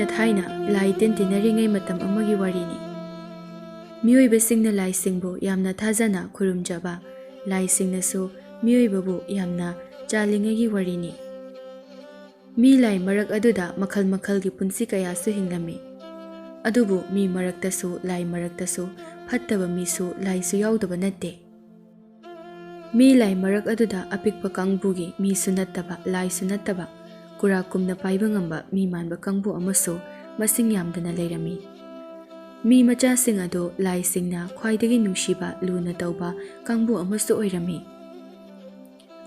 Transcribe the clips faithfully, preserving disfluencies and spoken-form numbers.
ꯊꯥꯏꯅ ꯂꯥꯏ ꯇꯤꯟ ꯇꯤꯟꯅꯔꯤꯉꯩ ꯃꯇꯝ ꯑꯃꯒꯤ ꯋꯥꯔꯤꯅꯤ꯫ ꯃꯤꯑꯣꯏꯕꯁꯤꯡꯅ ꯂꯥꯏꯁꯤꯡꯕꯨ ꯌꯥꯝꯅ ꯊꯥꯖꯅ ꯈꯨꯔꯨꯝꯖꯕ, ꯂꯥꯏꯁꯤꯡꯅꯁꯨ ꯃꯤꯑꯣꯏꯕꯕꯨ ꯌꯥꯝꯅ ꯆꯥꯜꯂꯤꯉꯩꯒꯤ ꯋꯥꯔꯤꯅꯤ꯫ ꯃꯤ ꯂꯥꯏ ꯃꯔꯛ ꯑꯗꯨꯗ ꯃꯈꯜ ꯃꯈꯜꯒꯤ ꯄꯨꯟꯁꯤ ꯀꯌꯥꯁꯨ ꯍꯤꯡꯂꯝꯃꯤ꯫ ꯑꯗꯨꯕꯨ ꯃꯤ ꯃꯔꯛꯇꯁꯨ ꯂꯥꯏ ꯃꯔꯛꯇꯁꯨ ꯐꯠꯇꯕ ꯃꯤꯁꯨ ꯂꯥꯏꯁꯨ ꯌꯥꯎꯗꯕ ꯅꯠꯇꯦ꯫ ꯃꯤ ꯂꯥꯏ ꯃꯔꯛ ꯑꯗꯨꯗ ꯑꯄꯤꯛꯄ ꯀꯥꯡꯕꯨꯒꯤ ꯃꯤꯁꯨ ꯅꯠꯇꯕ, ꯂꯥꯏꯁꯨ ꯅꯠꯇꯕ, ꯀꯨꯔꯥꯛꯀꯨꯝꯅ ꯄꯥꯏꯕ ꯉꯝꯕ ꯃꯤ ꯃꯥꯟꯕ ꯀꯥꯡꯕꯨ ꯑꯃꯁꯨ ꯃꯁꯤꯡ ꯌꯥꯝꯗꯅ ꯂꯩꯔꯝꯃꯤ꯫ ꯃꯤ ꯃꯆꯥꯁꯤꯡ ꯑꯗꯨ ꯂꯥꯏꯁꯤꯡꯅ ꯈ꯭ꯋꯥꯏꯗꯒꯤ ꯅꯨꯡꯁꯤꯕ, ꯂꯨꯅ ꯇꯧꯕ ꯀꯥꯡꯕꯨ ꯑꯃꯁꯨ ꯑꯣꯏꯔꯝꯃꯤ꯫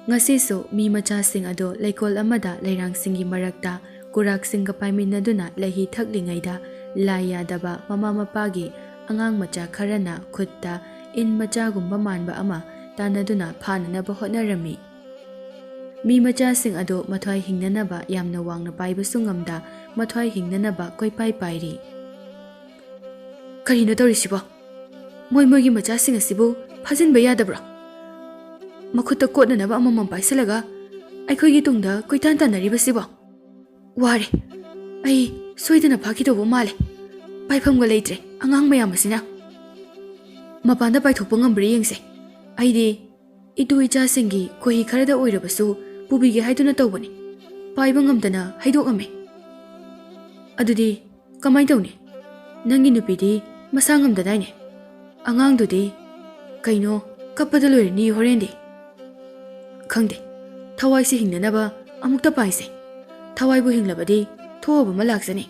ꯉꯁꯤꯁꯨ ꯃꯤ ꯃꯆꯥꯁꯤꯡ ꯑꯗꯨ ꯂꯩꯀꯣꯜ ꯑꯃꯗ ꯂꯩꯔꯥꯡꯁꯤꯡꯒꯤ ꯃꯔꯛꯇ ꯀꯨꯔꯥꯛꯁꯤꯡꯒ ꯄꯥꯏꯃꯤꯟꯅꯗꯨꯅ ꯂꯩꯍꯤ ꯊꯛꯂꯤꯉꯩꯗ, ꯂꯥꯏ ꯌꯥꯗꯕ ꯃꯃꯥ ꯃꯄꯥꯒꯤ ꯑꯉꯥꯡ ꯃꯆꯥ ꯈꯔꯅ ꯈꯨꯠꯇ ꯏꯟ ꯃꯆꯥꯒꯨꯝꯕ ꯃꯥꯟꯕ ꯑꯃ ꯇꯥꯟꯅꯗꯨꯅ ꯐꯥꯅꯅꯕ ꯍꯣꯠꯅꯔꯝꯃꯤ꯫ ꯃꯤ ꯃꯆꯥꯁꯤꯡ ꯑꯗꯨ ꯃꯊ꯭ꯋꯥꯏ ꯍꯤꯡꯅꯅꯕ ꯌꯥꯝꯅ ꯋꯥꯡꯅ ꯄꯥꯏꯕꯁꯨ ꯉꯝꯗ, ꯃꯊ꯭ꯋꯥꯏ ꯍꯤꯡꯅꯅꯕ ꯀꯣꯏꯄꯥꯏ ꯄꯥꯏꯔꯤ꯫ "ꯀꯔꯤꯅꯣ ꯇꯧꯔꯤꯁꯤꯕꯣ? ꯃꯣꯏ ꯃꯣꯏꯒꯤ ꯃꯆꯥꯁꯤꯡ ꯑꯁꯤꯕꯨ ꯐꯥꯖꯤꯟꯕ ꯌꯥꯗꯕ꯭ꯔꯣ? ꯃꯈꯨꯠꯇ ꯀꯣꯠꯅꯅꯕ ꯑꯃꯃꯝ ꯄꯥꯏꯁꯤꯜꯂꯒ ꯑꯩꯈꯣꯏꯒꯤ ꯇꯨꯡꯗ ꯀꯣꯏꯇꯥꯟ ꯇꯥꯟꯅꯔꯤꯕꯁꯤꯕꯣ? ꯋꯥꯔꯦ꯫ ꯑꯩ ꯁꯣꯏꯗꯅ ꯐꯥꯈꯤꯗꯧꯕ ꯃꯥꯜꯂꯦ꯫ ꯄꯥꯏꯐꯝꯒ ꯂꯩꯇ꯭ꯔꯦ ꯑꯉꯥꯡ ꯃꯌꯥꯝ ꯑꯁꯤꯅ꯫ ꯃꯄꯥꯟꯗ ꯄꯥꯏꯊꯣꯛꯄ ꯉꯝꯕ꯭ꯔꯥ ꯌꯦꯡꯁꯦ꯫ ꯑꯩꯗꯤ ꯏꯇꯨ ꯏꯆꯥꯁꯤꯡꯒꯤ ꯈꯣꯏꯍꯤ ꯈꯔꯗ ꯑꯣꯏꯔꯕꯁꯨ ꯄꯨꯕꯤꯒꯦ ꯍꯥꯏꯗꯨꯅ ꯇꯧꯕꯅꯤ꯫ ꯄꯥꯏꯕ ꯉꯝꯗꯅ ꯍꯩꯗꯣꯛꯑꯝꯃꯦ꯫ ꯑꯗꯨꯗꯤ ꯀꯃꯥꯏ ꯇꯧꯅꯤ? ꯅꯪꯒꯤ ꯅꯨꯄꯤꯗꯤ ꯃꯁꯥ ꯉꯝꯗꯗꯥꯏꯅꯦ? ꯑꯉꯥꯡꯗꯨꯗꯤ ꯀꯩꯅꯣ, ꯀꯞꯄꯗ ꯂꯣꯏꯔꯅꯤ ꯍꯣꯔꯦꯟꯗꯤ꯫" "ꯈꯪꯗꯦ, ꯊꯋꯥꯏꯁꯤ ꯍꯤꯡꯅꯅꯕ ꯑꯃꯨꯛꯇ ꯄꯥꯏꯁꯦ꯫ ꯊꯋꯥꯏꯕꯨ ꯍꯤꯡꯂꯕꯗꯤ ꯊꯣꯛꯑꯕ ꯑꯃ ꯂꯥꯛꯆꯅꯤ꯫"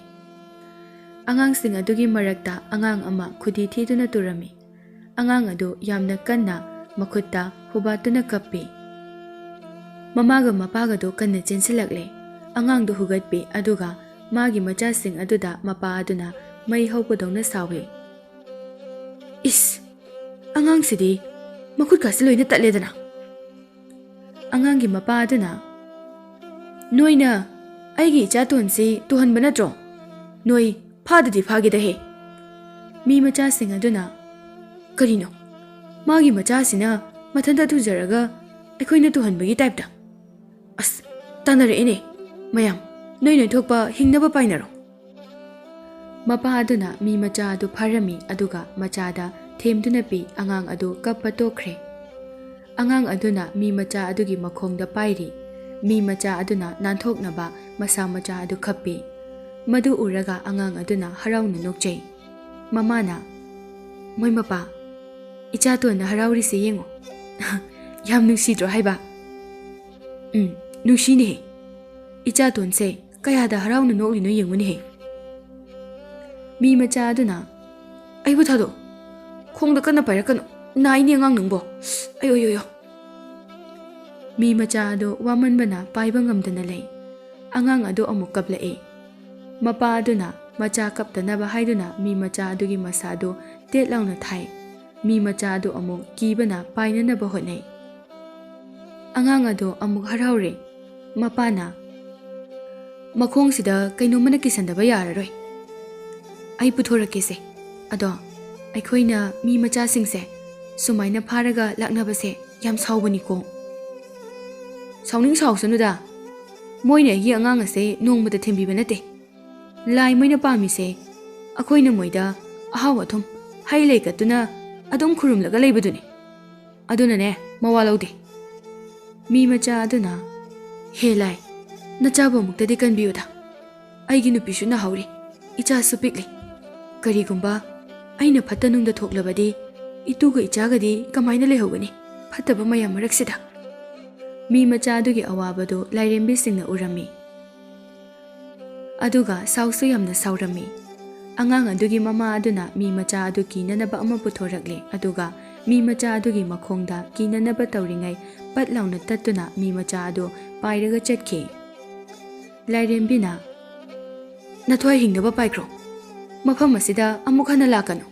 ꯑꯉꯥꯡꯁꯤꯡ ꯑꯗꯨꯒꯤ ꯃꯔꯛꯇ ꯑꯉꯥꯡ ꯑꯃ ꯈꯨꯗꯤ ꯊꯤꯗꯨꯅ ꯇꯨꯔꯝꯃꯤ꯫ ꯑꯉꯥꯡ ꯑꯗꯨ ꯌꯥꯝꯅ ꯀꯟꯅ ꯃꯈꯨꯠꯇ ꯍꯨꯕꯥꯠꯇꯨꯅ ꯀꯞꯄꯤ꯫ ꯃꯃꯥꯒ ꯃꯄꯥꯒꯗꯨ ꯀꯟꯅ ꯆꯦꯟꯁꯤꯜꯂꯛꯂꯦ꯫ ꯑꯉꯥꯡꯗꯨ ꯍꯨꯒꯠꯄꯤ, ꯑꯗꯨꯒ ꯃꯥꯒꯤ ꯃꯆꯥꯁꯤꯡ ꯑꯗꯨꯗ ꯃꯄꯥ ꯑꯗꯨꯅ ꯃꯩ ꯍꯧꯕꯗꯧꯅ ꯁꯥꯎꯏ꯫ "ꯏꯁ! ꯑꯉꯥꯡꯁꯤꯗꯤ ꯃꯈꯨꯠꯀꯥꯁꯤ ꯂꯣꯏꯅ ꯇꯠꯂꯦꯗꯅ!" ꯑꯉꯥꯡꯒꯤ ꯃꯄꯥ ꯑꯗꯨꯅ, "ꯅꯣꯏꯅ ꯑꯩꯒꯤ ꯏꯆꯥꯇꯣꯟꯁꯤ ꯇꯨꯍꯟꯕ ꯅꯠꯇ꯭ꯔꯣ? ꯅꯣꯏ ꯐꯥꯗꯗꯤ ꯐꯥꯒꯦꯗꯍꯦ!" ꯃꯤ ꯃꯆꯥꯁꯤꯡ ꯑꯗꯨꯅ, "ꯀꯔꯤꯅꯣ? ꯃꯥꯒꯤ ꯃꯆꯥꯁꯤꯅ ꯃꯊꯟꯇ ꯇꯨꯖꯔꯒ ꯑꯩꯈꯣꯏꯅ ꯇꯨꯍꯟꯕꯒꯤ ꯇꯥꯏꯞꯇ? ꯑꯁ, ꯇꯥꯟꯅꯔꯛꯑꯦꯅꯦ! ꯃꯌꯥꯝ, ꯅꯣꯏ ꯅꯣꯏ ꯊꯣꯛꯄ ꯍꯤꯡꯅꯕ ꯄꯥꯏꯅꯔꯣ꯫ ꯃꯄꯥ ꯑꯗꯨꯅ ꯃꯤ ꯃꯆꯥ ꯑꯗꯨ ꯐꯥꯔꯝꯃꯤ, ꯑꯗꯨꯒ ꯃꯆꯥꯗ ꯊꯦꯝꯗꯨꯅ ꯄꯤ꯫ ꯑꯉꯥꯡ ꯑꯗꯨ ꯀꯞꯄ ꯇꯣꯛꯈ꯭ꯔꯦ꯫ ꯑꯉꯥꯡ ꯑꯗꯨꯅ ꯃꯤ ꯃꯆꯥ ꯑꯗꯨꯒꯤ ꯃꯈꯣꯡꯗ ꯄꯥꯏꯔꯤ꯫ ꯃꯤ ꯃꯆꯥ ꯑꯗꯨꯅ ꯅꯥꯟꯊꯣꯛꯅꯕ ꯃꯁꯥ ꯃꯆꯥ ꯑꯗꯨ ꯈꯞꯄꯤ꯫ ꯃꯗꯨ ꯎꯔꯒ ꯑꯉꯥꯡ ꯑꯗꯨꯅ ꯍꯔꯥꯎꯅ ꯅꯣꯛꯆꯩ꯫ ꯃꯃꯥꯅ, "ꯃꯣꯏ ꯃꯄꯥ, ꯏꯆꯥꯇꯣꯟꯅ ꯍꯔꯥꯎꯔꯤꯁꯦ ꯌꯦꯡꯉꯣ꯫ ꯌꯥꯝ ꯅꯨꯡꯁꯤꯗ꯭ꯔꯣ ꯍꯥꯏꯕ?" "ꯎꯝ, ꯅꯨꯡꯁꯤꯅꯦꯍꯦ꯫ ꯏꯆꯥꯇꯣꯟꯁꯦ ꯀꯌꯥꯗ ꯍꯔꯥꯎꯅ ꯅꯣꯛꯂꯤꯅꯣ ꯌꯦꯡꯉꯨꯅꯦꯍꯦ꯫" ꯃꯤ ꯃꯆꯥ ꯑꯗꯨꯅ, "ꯑꯩꯕꯨ ꯊꯥꯗꯣꯛ꯫ ꯈꯣꯡꯗ ꯀꯟꯅ ꯄꯥꯏꯔꯛꯀꯅꯨ꯫ ꯅꯥꯏꯅꯦ ꯑꯉꯥꯡ ꯅꯪꯕꯣ꯫ ꯑꯌꯣ, ꯑꯌꯣ, ꯑꯌꯣ꯫" ꯃꯤ ꯃꯆꯥ ꯑꯗꯨ ꯋꯥꯃꯟꯕꯅ ꯄꯥꯏꯕ ꯉꯝꯗꯅ ꯂꯩ꯫ ꯑꯉꯥꯡ ꯑꯗꯨ ꯑꯃꯨꯛ ꯀꯞꯂꯛꯏ꯫ ꯃꯄꯥ ꯑꯗꯨꯅ ꯃꯆꯥ ꯀꯞꯇꯅꯕ ꯍꯥꯏꯗꯨꯅ ꯃꯤ ꯃꯆꯥ ꯑꯗꯨꯒꯤ ꯃꯁꯥꯗꯨ ꯇꯦꯠ ꯂꯥꯎꯅ ꯊꯥꯏ꯫ ꯃꯤ ꯃꯆꯥ ꯑꯗꯨ ꯑꯃꯨꯛ ꯀꯤꯕꯅ ꯄꯥꯏꯅꯅꯕ ꯍꯣꯠꯅꯩ꯫ ꯑꯉꯥꯡ ꯑꯗꯨ ꯑꯃꯨꯛ ꯍꯔꯥꯎꯔꯦ꯫ ꯃꯄꯥꯅ, "ꯃꯈꯣꯡꯁꯤꯗ ꯀꯩꯅꯣꯝꯃꯅ ꯀꯤꯁꯟꯗꯕ ꯌꯥꯔꯔꯣꯏ꯫ ꯑꯩ ꯄꯨꯊꯣꯔꯛꯀꯦꯁꯦ꯫ ꯑꯗꯣ ꯑꯩꯈꯣꯏꯅ ꯃꯤ ꯃꯆꯥꯁꯤꯡꯁꯦ ꯁꯨꯃꯥꯏꯅ ꯐꯥꯔꯒ ꯂꯥꯛꯅꯕꯁꯦ ꯌꯥꯝ ꯁꯥꯎꯕꯅꯤꯀꯣ꯫" "ꯁꯥꯎꯅꯤꯡ ꯁꯥꯎꯁꯅꯨꯗ꯫ ꯃꯣꯏꯅ ꯑꯩꯒꯤ ꯑꯉꯥꯡ ꯑꯁꯦ ꯅꯣꯡꯃꯇ ꯊꯦꯝꯕꯤꯕ ꯅꯠꯇꯦ꯫ ꯂꯥꯏ ꯃꯣꯏꯅ ꯄꯥꯝꯃꯤꯁꯦ ꯑꯩꯈꯣꯏꯅ ꯃꯣꯏꯗ ꯑꯍꯥꯎ ꯑꯊꯨꯝ, ꯍꯩ ꯂꯩ ꯀꯠꯇꯨꯅ ꯑꯗꯨꯝ ꯈꯨꯔꯨꯝꯂꯒ ꯂꯩꯕꯗꯨꯅꯤ꯫ ꯑꯗꯨꯅꯅꯦ, ꯃꯋꯥ ꯂꯧꯗꯦ꯫" ꯃꯤ ꯃꯆꯥ ꯑꯗꯨꯅ, "ꯍꯦ ꯂꯥꯏ, ꯅꯆꯥꯕꯨ ꯑꯃꯨꯛꯇꯗꯤ ꯀꯟꯕꯤꯌꯨꯗ꯫ ꯑꯩꯒꯤ ꯅꯨꯄꯤꯁꯨ ꯅꯥꯍꯧꯔꯤ, ꯏꯆꯥꯁꯨ ꯄꯤꯛꯂꯤ꯫ ꯀꯔꯤꯒꯨꯝꯕ ꯑꯩꯅ ꯐꯠꯇ ꯅꯨꯡꯗ ꯊꯣꯛꯂꯕꯗꯤ ꯏꯇꯨꯒ ꯏꯆꯥꯒꯗꯤ ꯀꯃꯥꯏꯅ ꯂꯩꯍꯧꯒꯅꯤ ꯐꯠꯇꯕ ꯃꯌꯥꯝ ꯃꯔꯛꯁꯤꯗ?" ꯃꯤ ꯃꯆꯥ ꯑꯗꯨꯒꯤ ꯑꯋꯥꯕꯗꯨ ꯂꯥꯏꯔꯦꯝꯕꯤꯁꯤꯡꯅ ꯎꯔꯝꯃꯤ꯫ ꯑꯗꯨꯒ ꯁꯥꯎꯁꯨ ꯌꯥꯝꯅ ꯁꯥꯎꯔꯝꯃꯤ꯫ ꯑꯉꯥꯡ ꯑꯗꯨꯒꯤ ꯃꯃꯥ ꯑꯗꯨꯅ ꯃꯤ ꯃꯆꯥ ꯑꯗꯨ ꯀꯤꯅꯅꯕ ꯑꯃ ꯄꯨꯊꯣꯔꯛꯂꯦ, ꯑꯗꯨꯒ ꯃꯤ ꯃꯆꯥ ꯑꯗꯨꯒꯤ ꯃꯈꯣꯡꯗ ꯀꯤꯅꯅꯕ ꯇꯧꯔꯤꯉꯩ ꯄꯠ ꯂꯥꯎꯅ ꯇꯠꯇꯨꯅ ꯃꯤ ꯃꯆꯥ ꯑꯗꯨ ꯄꯥꯏꯔꯒ ꯆꯠꯈꯤ꯫ ꯂꯥꯏꯔꯦꯝꯕꯤꯅ, "ꯅꯊ꯭ꯋꯥꯏ ꯍꯤꯡꯅꯕ ꯄꯥꯏꯈ꯭ꯔꯣ꯫ ꯃꯐꯝ ꯑꯁꯤꯗ ꯑꯃꯨꯛ ꯍꯟꯅ ꯂꯥꯛꯀꯅꯨ꯫"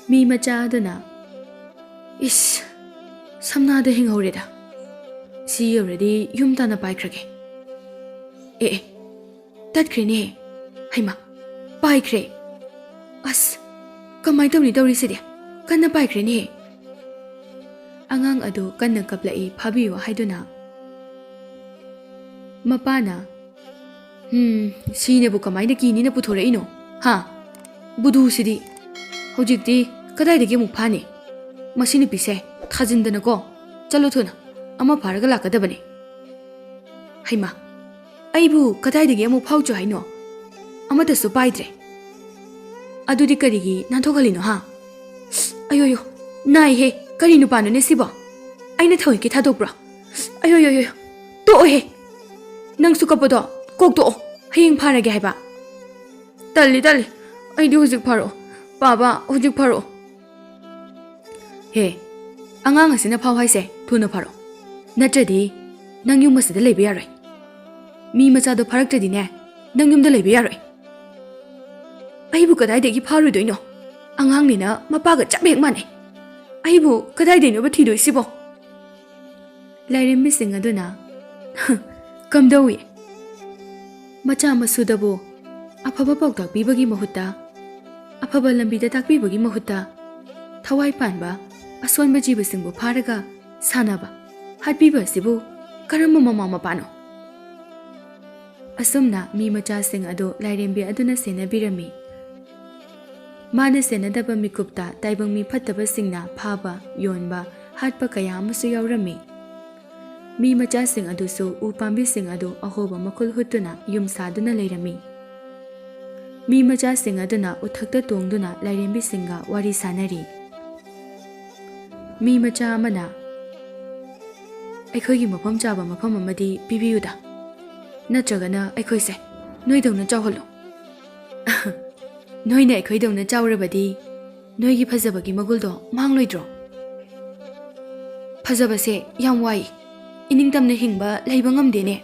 ꯃꯤ ꯃꯆꯥ ꯑꯗꯨꯅ, "ꯏꯁ, ꯁꯝꯅꯥꯗ ꯍꯤꯡꯍꯧꯔꯦꯗ꯫ ꯁꯤ ꯌꯧꯔꯗꯤ ꯌꯨꯝ ꯇꯥꯟꯅ ꯄꯥꯏꯈ꯭ꯔꯒꯦ꯫ ꯑꯦ, ꯑꯦ, ꯇꯠꯈ꯭ꯔꯦꯅꯦ꯫ ꯍꯩꯃꯥ, ꯄꯥꯏꯈ꯭ꯔꯦ꯫ ꯑꯁ, ꯀꯃꯥꯏ ꯇꯧꯅꯤ ꯇꯧꯔꯤꯁꯤꯗꯤ? ꯀꯟꯅ ꯄꯥꯏꯈ꯭ꯔꯦꯅꯦ꯫" ꯑꯉꯥꯡ ꯑꯗꯨ ꯀꯟꯅ ꯀꯞꯂꯛꯏ, ꯐꯥꯕꯤꯌꯨ ꯍꯥꯏꯗꯨꯅ꯫ ꯃꯄꯥꯅ, "ꯍꯝ, ꯁꯤꯅꯕꯨ ꯀꯃꯥꯏꯅ ꯀꯤꯅꯤꯅ ꯄꯨꯊꯣꯔꯛꯏꯅꯣ? ꯍꯥ? ꯕꯨꯙꯨꯁꯤꯗꯤ꯫ ꯍꯧꯖꯤꯛꯇꯤ ꯀꯗꯥꯏꯗꯒꯤ ꯑꯃꯨꯛ ꯐꯥꯅꯤ? ꯃꯁꯤ ꯅꯨꯄꯤꯁꯦ ꯊꯥꯖꯤꯟꯗꯅꯀꯣ꯫ ꯆꯠꯂꯣ ꯊꯨꯅ꯫ ꯑꯃ ꯐꯥꯔꯒ ꯂꯥꯛꯀꯗꯕꯅꯤ꯫ ꯍꯩꯃꯥ, ꯑꯩꯕꯨ ꯀꯗꯥꯏꯗꯒꯤ ꯑꯃꯨꯛ ꯐꯥꯎꯆꯣ ꯍꯥꯏꯅꯣ? ꯑꯃꯠꯇꯁꯨ ꯄꯥꯏꯗ꯭ꯔꯦ꯫ ꯑꯗꯨꯗꯤ ꯀꯔꯤꯒꯤ ꯅꯥꯟꯊꯣꯛꯍꯜꯂꯤꯅꯣ, ꯍꯥ? ꯑꯌꯣꯌꯣ, ꯅꯥꯏꯍꯦ꯫ ꯀꯔꯤ ꯅꯨꯄꯥꯅꯣꯅꯦ ꯁꯤꯕꯣ? ꯑꯩꯅ ꯊꯑꯣꯏꯀꯤ ꯊꯥꯗꯣꯛꯄ꯭ꯔꯣ? ꯑꯌꯣꯌꯣꯌꯣ, ꯇꯣꯛꯑꯣꯍꯦ꯫ ꯅꯪꯁꯨ ꯀꯞꯄꯗꯣ ꯀꯣꯛ ꯇꯣꯛꯑꯣ꯫ ꯍꯌꯦꯡ ꯐꯥꯔꯒꯦ ꯍꯥꯏꯕ꯫ ꯇꯜꯂꯤ, ꯇꯜꯂꯤ꯫ ꯑꯩꯗꯤ ꯍꯧꯖꯤꯛ ꯐꯥꯔꯛꯑꯣ꯫ ꯄꯥꯕ, ꯍꯧꯖꯤꯛ ꯐꯥꯔꯛꯑꯣ꯫ ꯍꯦ, ꯑꯉꯥꯡ ꯑꯁꯤꯅ ꯐꯥꯎ ꯍꯥꯏꯁꯦ ꯊꯨꯅ ꯐꯥꯔꯛꯑꯣ꯫ ꯅꯠꯇ꯭ꯔꯗꯤ ꯅꯪ ꯌꯨꯝ ꯑꯁꯤꯗ ꯂꯩꯕ ꯌꯥꯔꯣꯏ꯫ ꯃꯤ ꯃꯆꯥꯗꯣ ꯐꯥꯔꯛꯇ꯭ꯔꯗꯤꯅꯦ, ꯅꯪ ꯌꯨꯝꯗ ꯂꯩꯕ ꯌꯥꯔꯣꯏ꯫ ꯑꯩꯕꯨ ꯀꯗꯥꯏꯗꯒꯤ ꯐꯥꯔꯨꯗꯣꯏꯅꯣ? ꯑꯉꯥꯡꯅꯤꯅ ꯃꯄꯥꯒ ꯆꯞ ꯍꯦꯛ ꯃꯥꯟꯅꯩ꯫ ꯑꯩꯕꯨ ꯀꯗꯥꯏꯗꯩꯅꯣꯕ ꯊꯤꯗꯣꯏꯁꯤꯕꯣ? ꯂꯥꯏꯔꯦꯝꯕꯤꯁꯤꯡ ꯑꯗꯨꯅ ꯀꯝꯗꯧꯏ? ꯃꯆꯥ ꯃꯁꯨꯗꯕꯨ ꯑꯐꯕ ꯄꯥꯎꯇꯥꯛ ꯄꯤꯕꯒꯤ ꯃꯍꯨꯠꯇ, ꯑꯐꯕ ꯂꯝꯕꯤꯗ ꯇꯥꯛꯄꯤꯕꯒꯤ ꯃꯍꯨꯠꯇ, ꯊꯋꯥꯏ ꯄꯥꯟꯕ ꯑꯁꯣꯟꯕ ꯖꯤꯕꯁꯤꯡꯕꯨ ꯐꯥꯔꯒ ꯁꯥꯟꯅꯕ, ꯍꯥꯠꯄꯤꯕ ꯑꯁꯤꯕꯨ ꯀꯔꯝꯕ ꯃꯃꯥ ꯃꯄꯥꯅꯣ? ꯑꯁꯨꯝꯅ ꯃꯤ ꯃꯆꯥꯁꯤꯡ ꯑꯗꯨ ꯂꯥꯏꯔꯦꯝꯕꯤ ꯑꯗꯨꯅ ꯁꯦꯟꯅꯕꯤꯔꯝꯃꯤ꯫ ꯃꯥꯅ ꯁꯦꯟꯅꯗꯕ ꯃꯤꯀꯨꯞꯇ ꯇꯥꯏꯕꯪ ꯃꯤ ꯐꯠꯇꯕꯁꯤꯡꯅ ꯐꯥꯕ, ꯌꯣꯟꯕ, ꯍꯥꯠꯄ ꯀꯌꯥ ꯑꯃꯁꯨ ꯌꯥꯎꯔꯝꯃꯤ꯫ ꯃꯤ ꯃꯆꯥꯁꯤꯡ ꯑꯗꯨꯁꯨ ꯎ ꯄꯥꯝꯕꯤꯁꯤꯡ ꯑꯗꯨ ꯑꯍꯣꯕ ꯃꯈꯨꯜ ꯍꯨꯠꯇꯨꯅ ꯌꯨꯝ ꯁꯥꯗꯨꯅ ꯂꯩꯔꯝꯃꯤ꯫ ꯃꯤ ꯃꯆꯥꯁꯤꯡ ꯑꯗꯨꯅ ꯎꯊꯛꯇ ꯇꯣꯡꯗꯨꯅ ꯂꯥꯏꯔꯦꯝꯕꯤꯁꯤꯡꯒ ꯋꯥꯔꯤ ꯁꯥꯅꯔꯤ꯫ ꯃꯤ ꯃꯆꯥ ꯑꯃꯅ, "ꯑꯩꯈꯣꯏꯒꯤ ꯃꯐꯝ ꯆꯥꯕ ꯃꯐꯝ ꯑꯃꯗꯤ ꯄꯤꯕꯤꯌꯨꯗ, ꯅꯠꯇ꯭ꯔꯒꯅ ꯑꯩꯈꯣꯏꯁꯦ ꯅꯣꯏꯗꯧꯅ ꯆꯥꯎꯍꯜꯂꯨ꯫ ꯅꯣꯏꯅ ꯑꯩꯈꯣꯏꯗꯧꯅ ꯆꯥꯎꯔꯕꯗꯤ ꯅꯣꯏꯒꯤ ꯐꯖꯕꯒꯤ ꯃꯒꯨꯜꯗꯣ ꯃꯥꯡꯂꯣꯏꯗ꯭ꯔꯣ?" "ꯐꯖꯕꯁꯦ ꯌꯥꯝ ꯋꯥꯏ꯫ ꯏꯅꯤꯡꯇꯝꯅ ꯍꯤꯡꯕ ꯂꯩꯕ ꯉꯝꯗꯦꯅꯦ꯫"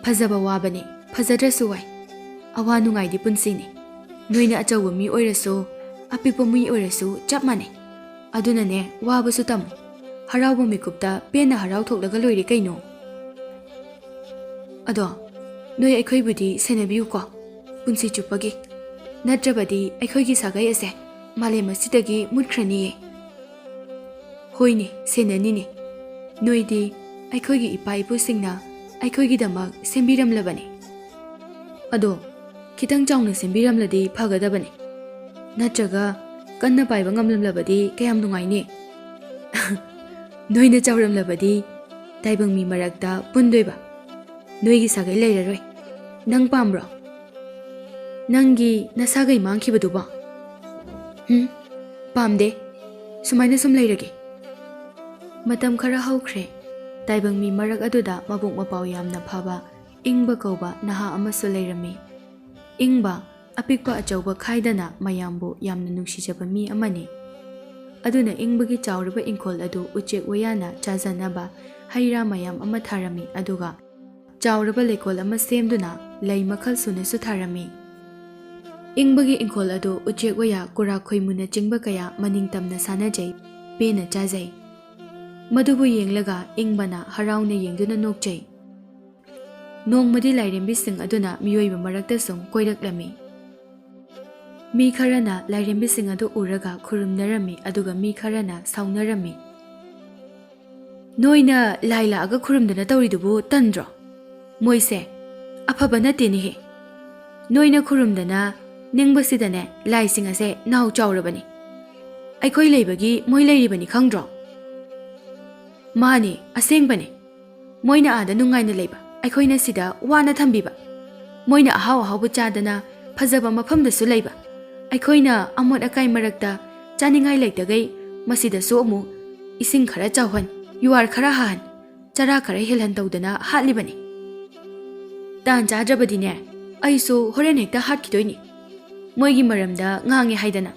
"ꯐꯖꯕ ꯋꯥꯕꯅꯤ, ꯐꯖꯗ꯭ꯔꯁꯨ ꯋꯥꯏ꯫ ꯑꯋꯥ ꯅꯨꯡꯉꯥꯏꯗꯤ ꯄꯨꯟꯁꯤꯅꯤ꯫ ꯅꯣꯏꯅ ꯑꯆꯧꯕ ꯃꯤ ꯑꯣꯏꯔꯁꯨ, ꯑꯄꯤꯛꯄ ꯃꯤ ꯑꯣꯏꯔꯁꯨ ꯆꯞ ꯃꯥꯟꯅꯩ꯫ ꯑꯗꯨꯅꯅꯦ, ꯋꯥꯕꯁꯨ ꯇꯝꯃꯨ꯫ ꯍꯔꯥꯎꯕ ꯃꯤꯀꯨꯞꯇ ꯄꯦꯟꯅ ꯍꯔꯥꯎ ꯊꯣꯛꯂꯒ ꯂꯣꯏꯔꯦ ꯀꯩꯅꯣ꯫ ꯑꯗꯣ, ꯅꯣꯏ ꯑꯩꯈꯣꯏꯕꯨꯗꯤ ꯁꯦꯟꯅꯕꯤꯌꯨꯀꯣ, ꯄꯨꯟꯁꯤ ꯆꯨꯞꯄꯒꯤ꯫ ꯅꯠꯇ꯭ꯔꯕꯗꯤ ꯑꯩꯈꯣꯏꯒꯤ ꯁꯥꯒꯩ ꯑꯁꯦ ꯃꯥꯂꯦꯝ ꯑꯁꯤꯗꯒꯤ ꯃꯨꯠꯈ꯭ꯔꯅꯤꯌꯦ꯫" "ꯍꯣꯏꯅꯦ, ꯁꯦꯟꯅꯅꯤꯅꯦ꯫ ꯅꯣꯏꯗꯤ ꯑꯩꯈꯣꯏꯒꯤ ꯏꯄꯥ ꯏꯄꯨꯁꯤꯡꯅ ꯑꯩꯈꯣꯏꯒꯤꯗꯃꯛ ꯁꯦꯝꯕꯤꯔꯝꯂꯕꯅꯤ꯫" ꯑꯗꯣ ꯈꯤꯇꯪ ꯆꯥꯎꯅ ꯁꯦꯝꯕꯤꯔꯝꯂꯗꯤ ꯐꯒꯗꯕꯅꯤ꯫ ꯅꯠꯇ꯭ꯔꯒ ꯀꯟꯅ ꯄꯥꯏꯕ ꯉꯝꯂꯝꯂꯕꯗꯤ ꯀꯌꯥꯝ ꯅꯨꯡꯉꯥꯏꯅꯤ꯫ ꯅꯣꯏꯅ ꯆꯥꯎꯔꯝꯂꯕꯗꯤ ꯇꯥꯏꯕꯪ ꯃꯤ ꯃꯔꯛꯇ ꯄꯨꯟꯗꯣꯏꯕ꯫ ꯅꯣꯏꯒꯤ ꯁꯥꯒꯩ ꯂꯩꯔꯔꯣꯏ꯫ ꯅꯪ ꯄꯥꯝꯕ꯭ꯔꯣ? ꯅꯪꯒꯤ ꯅꯁꯥꯒꯩ ꯃꯥꯡꯈꯤꯕꯗꯨꯕꯣ? ꯎꯝ, ꯄꯥꯝꯗꯦ꯫ ꯁꯨꯃꯥꯏꯅ ꯁꯨꯝ ꯂꯩꯔꯒꯦ꯫ ꯃꯇꯝ ꯈꯔ ꯍꯧꯈ꯭ꯔꯦ꯫ ꯇꯥꯏꯕꯪ ꯃꯤ ꯃꯔꯛ ꯑꯗꯨꯗ ꯃꯕꯨꯛ ꯃꯄꯥꯎ ꯌꯥꯝꯅ ꯐꯕ ꯏꯪꯕ ꯀꯧꯕ ꯅꯍꯥ ꯑꯃꯁꯨ ꯂꯩꯔꯝꯃꯤ꯫ ꯏꯪꯕ, ꯑꯄꯤꯛꯄ ꯑꯆꯧꯕ ꯈꯥꯏꯗꯅ ꯃꯌꯥꯝꯕꯨ ꯌꯥꯝꯅ ꯅꯨꯡꯁꯤꯖꯕ ꯃꯤ ꯑꯃꯅꯤ꯫ ꯑꯗꯨꯅ ꯏꯪꯕꯒꯤ ꯆꯥꯎꯔꯕ ꯏꯪꯈꯣꯜ ꯑꯗꯨ ꯎꯆꯦꯛ ꯋꯥꯌꯥꯅ ꯆꯥꯖꯅꯕ ꯍꯩ ꯔꯥ ꯃꯌꯥꯝ ꯑꯃ ꯊꯥꯔꯝꯃꯤ, ꯑꯗꯨꯒ ꯆꯥꯎꯔꯕ ꯂꯩꯀꯣꯜ ꯑꯃ ꯁꯦꯝꯗꯨꯅ ꯂꯩ ꯃꯈꯜ ꯁꯨꯅꯁꯨ ꯊꯥꯔꯝꯃꯤ꯫ ꯏꯪꯕꯒꯤ ꯏꯪꯈꯣꯜ ꯑꯗꯨ ꯎꯆꯦꯛ ꯋꯥꯌꯥ, ꯀꯨꯔꯥꯛ ꯈꯣꯏꯃꯨꯅꯆꯤꯡꯕ ꯀꯌꯥ ꯃꯅꯤꯡ ꯇꯝꯅ ꯁꯥꯟꯅꯖꯩ, ꯄꯦꯟꯅ ꯆꯥꯖꯩ꯫ ꯃꯗꯨꯕꯨ ꯌꯦꯡꯂꯒ ꯏꯪꯕꯅ ꯍꯔꯥꯎꯅ ꯌꯦꯡꯗꯨꯅ ꯅꯣꯛꯆꯩ꯫ ꯅꯣꯡꯃꯗꯤ ꯂꯥꯏꯔꯦꯝꯕꯤꯁꯤꯡ ꯑꯗꯨꯅ ꯃꯤꯑꯣꯏꯕ ꯃꯔꯛꯇ ꯁꯨꯝ ꯀꯣꯏꯔꯛꯂꯝꯃꯤ꯫ ꯃꯤ ꯈꯔꯅ ꯂꯥꯏꯔꯦꯝꯕꯤꯁꯤꯡ ꯑꯗꯨ ꯎꯔꯒ ꯈꯨꯔꯨꯝꯅꯔꯝꯃꯤ, ꯑꯗꯨꯒ ꯃꯤ ꯈꯔꯅ ꯁꯥꯎꯅꯔꯝꯃꯤ꯫ "ꯅꯣꯏꯅ ꯂꯥꯏ ꯂꯥꯛꯑꯒ ꯈꯨꯔꯨꯝꯗꯅ ꯇꯧꯔꯤꯗꯨꯕꯨ ꯇꯟꯗ꯭ꯔꯣ? ꯃꯣꯏꯁꯦ ꯑꯐꯕ ꯅꯠꯇꯦꯅꯦꯍꯦ꯫ ꯅꯣꯏꯅ ꯈꯨꯔꯨꯝꯗꯅ ꯅꯤꯡꯕꯁꯤꯗꯅꯦ ꯂꯥꯏꯁꯤꯡ ꯑꯁꯦ ꯅꯥꯎ ꯆꯥꯎꯔꯕꯅꯤ꯫ ꯑꯩꯈꯣꯏ ꯂꯩꯕꯒꯤ ꯃꯣꯏ ꯂꯩꯔꯤꯕꯅꯤ, ꯈꯪꯗ꯭ꯔꯣ?" "ꯃꯥꯅꯦ, ꯑꯁꯦꯡꯕꯅꯦ꯫ ꯃꯣꯏꯅ ꯑꯥꯗ ꯅꯨꯡꯉꯥꯏꯅ ꯂꯩꯕ, ꯑꯩꯈꯣꯏꯅ ꯁꯤꯗ ꯋꯥꯅ ꯊꯝꯕꯤꯕ꯫ ꯃꯣꯏꯅ ꯑꯍꯥꯎ ꯑꯍꯥꯎꯕ ꯆꯥꯗꯅ ꯐꯖꯕ ꯃꯐꯝꯗꯁꯨ ꯂꯩꯕ, ꯑꯩꯈꯣꯏꯅ ꯑꯃꯣꯠ ꯑꯀꯥꯏ ꯃꯔꯛꯇ ꯆꯥꯅꯤꯡꯉꯥꯏ ꯂꯩꯇꯈꯩ ꯃꯁꯤꯗꯁꯨ ꯑꯃꯨꯛ ꯏꯁꯤꯡ ꯈꯔ ꯆꯥꯎꯍꯟ, ꯌꯨꯍꯥꯔ ꯈꯔ ꯍꯥꯍꯟ, ꯆꯔꯥ ꯈꯔ ꯍꯦꯜꯍꯟ ꯇꯧꯗꯅ ꯍꯥꯠꯂꯤꯕꯅꯤ꯫ ꯇꯥꯟ ꯆꯥꯗ꯭ꯔꯕꯗꯤꯅꯦ, ꯑꯩꯁꯨ ꯍꯣꯔꯦꯟ ꯍꯦꯛꯇ ꯍꯥꯠꯈꯤꯗꯣꯏꯅꯤ, ꯃꯣꯏꯒꯤ ꯃꯔꯝꯗ ꯉꯥꯡꯉꯦ ꯍꯥꯏꯗꯅ꯫"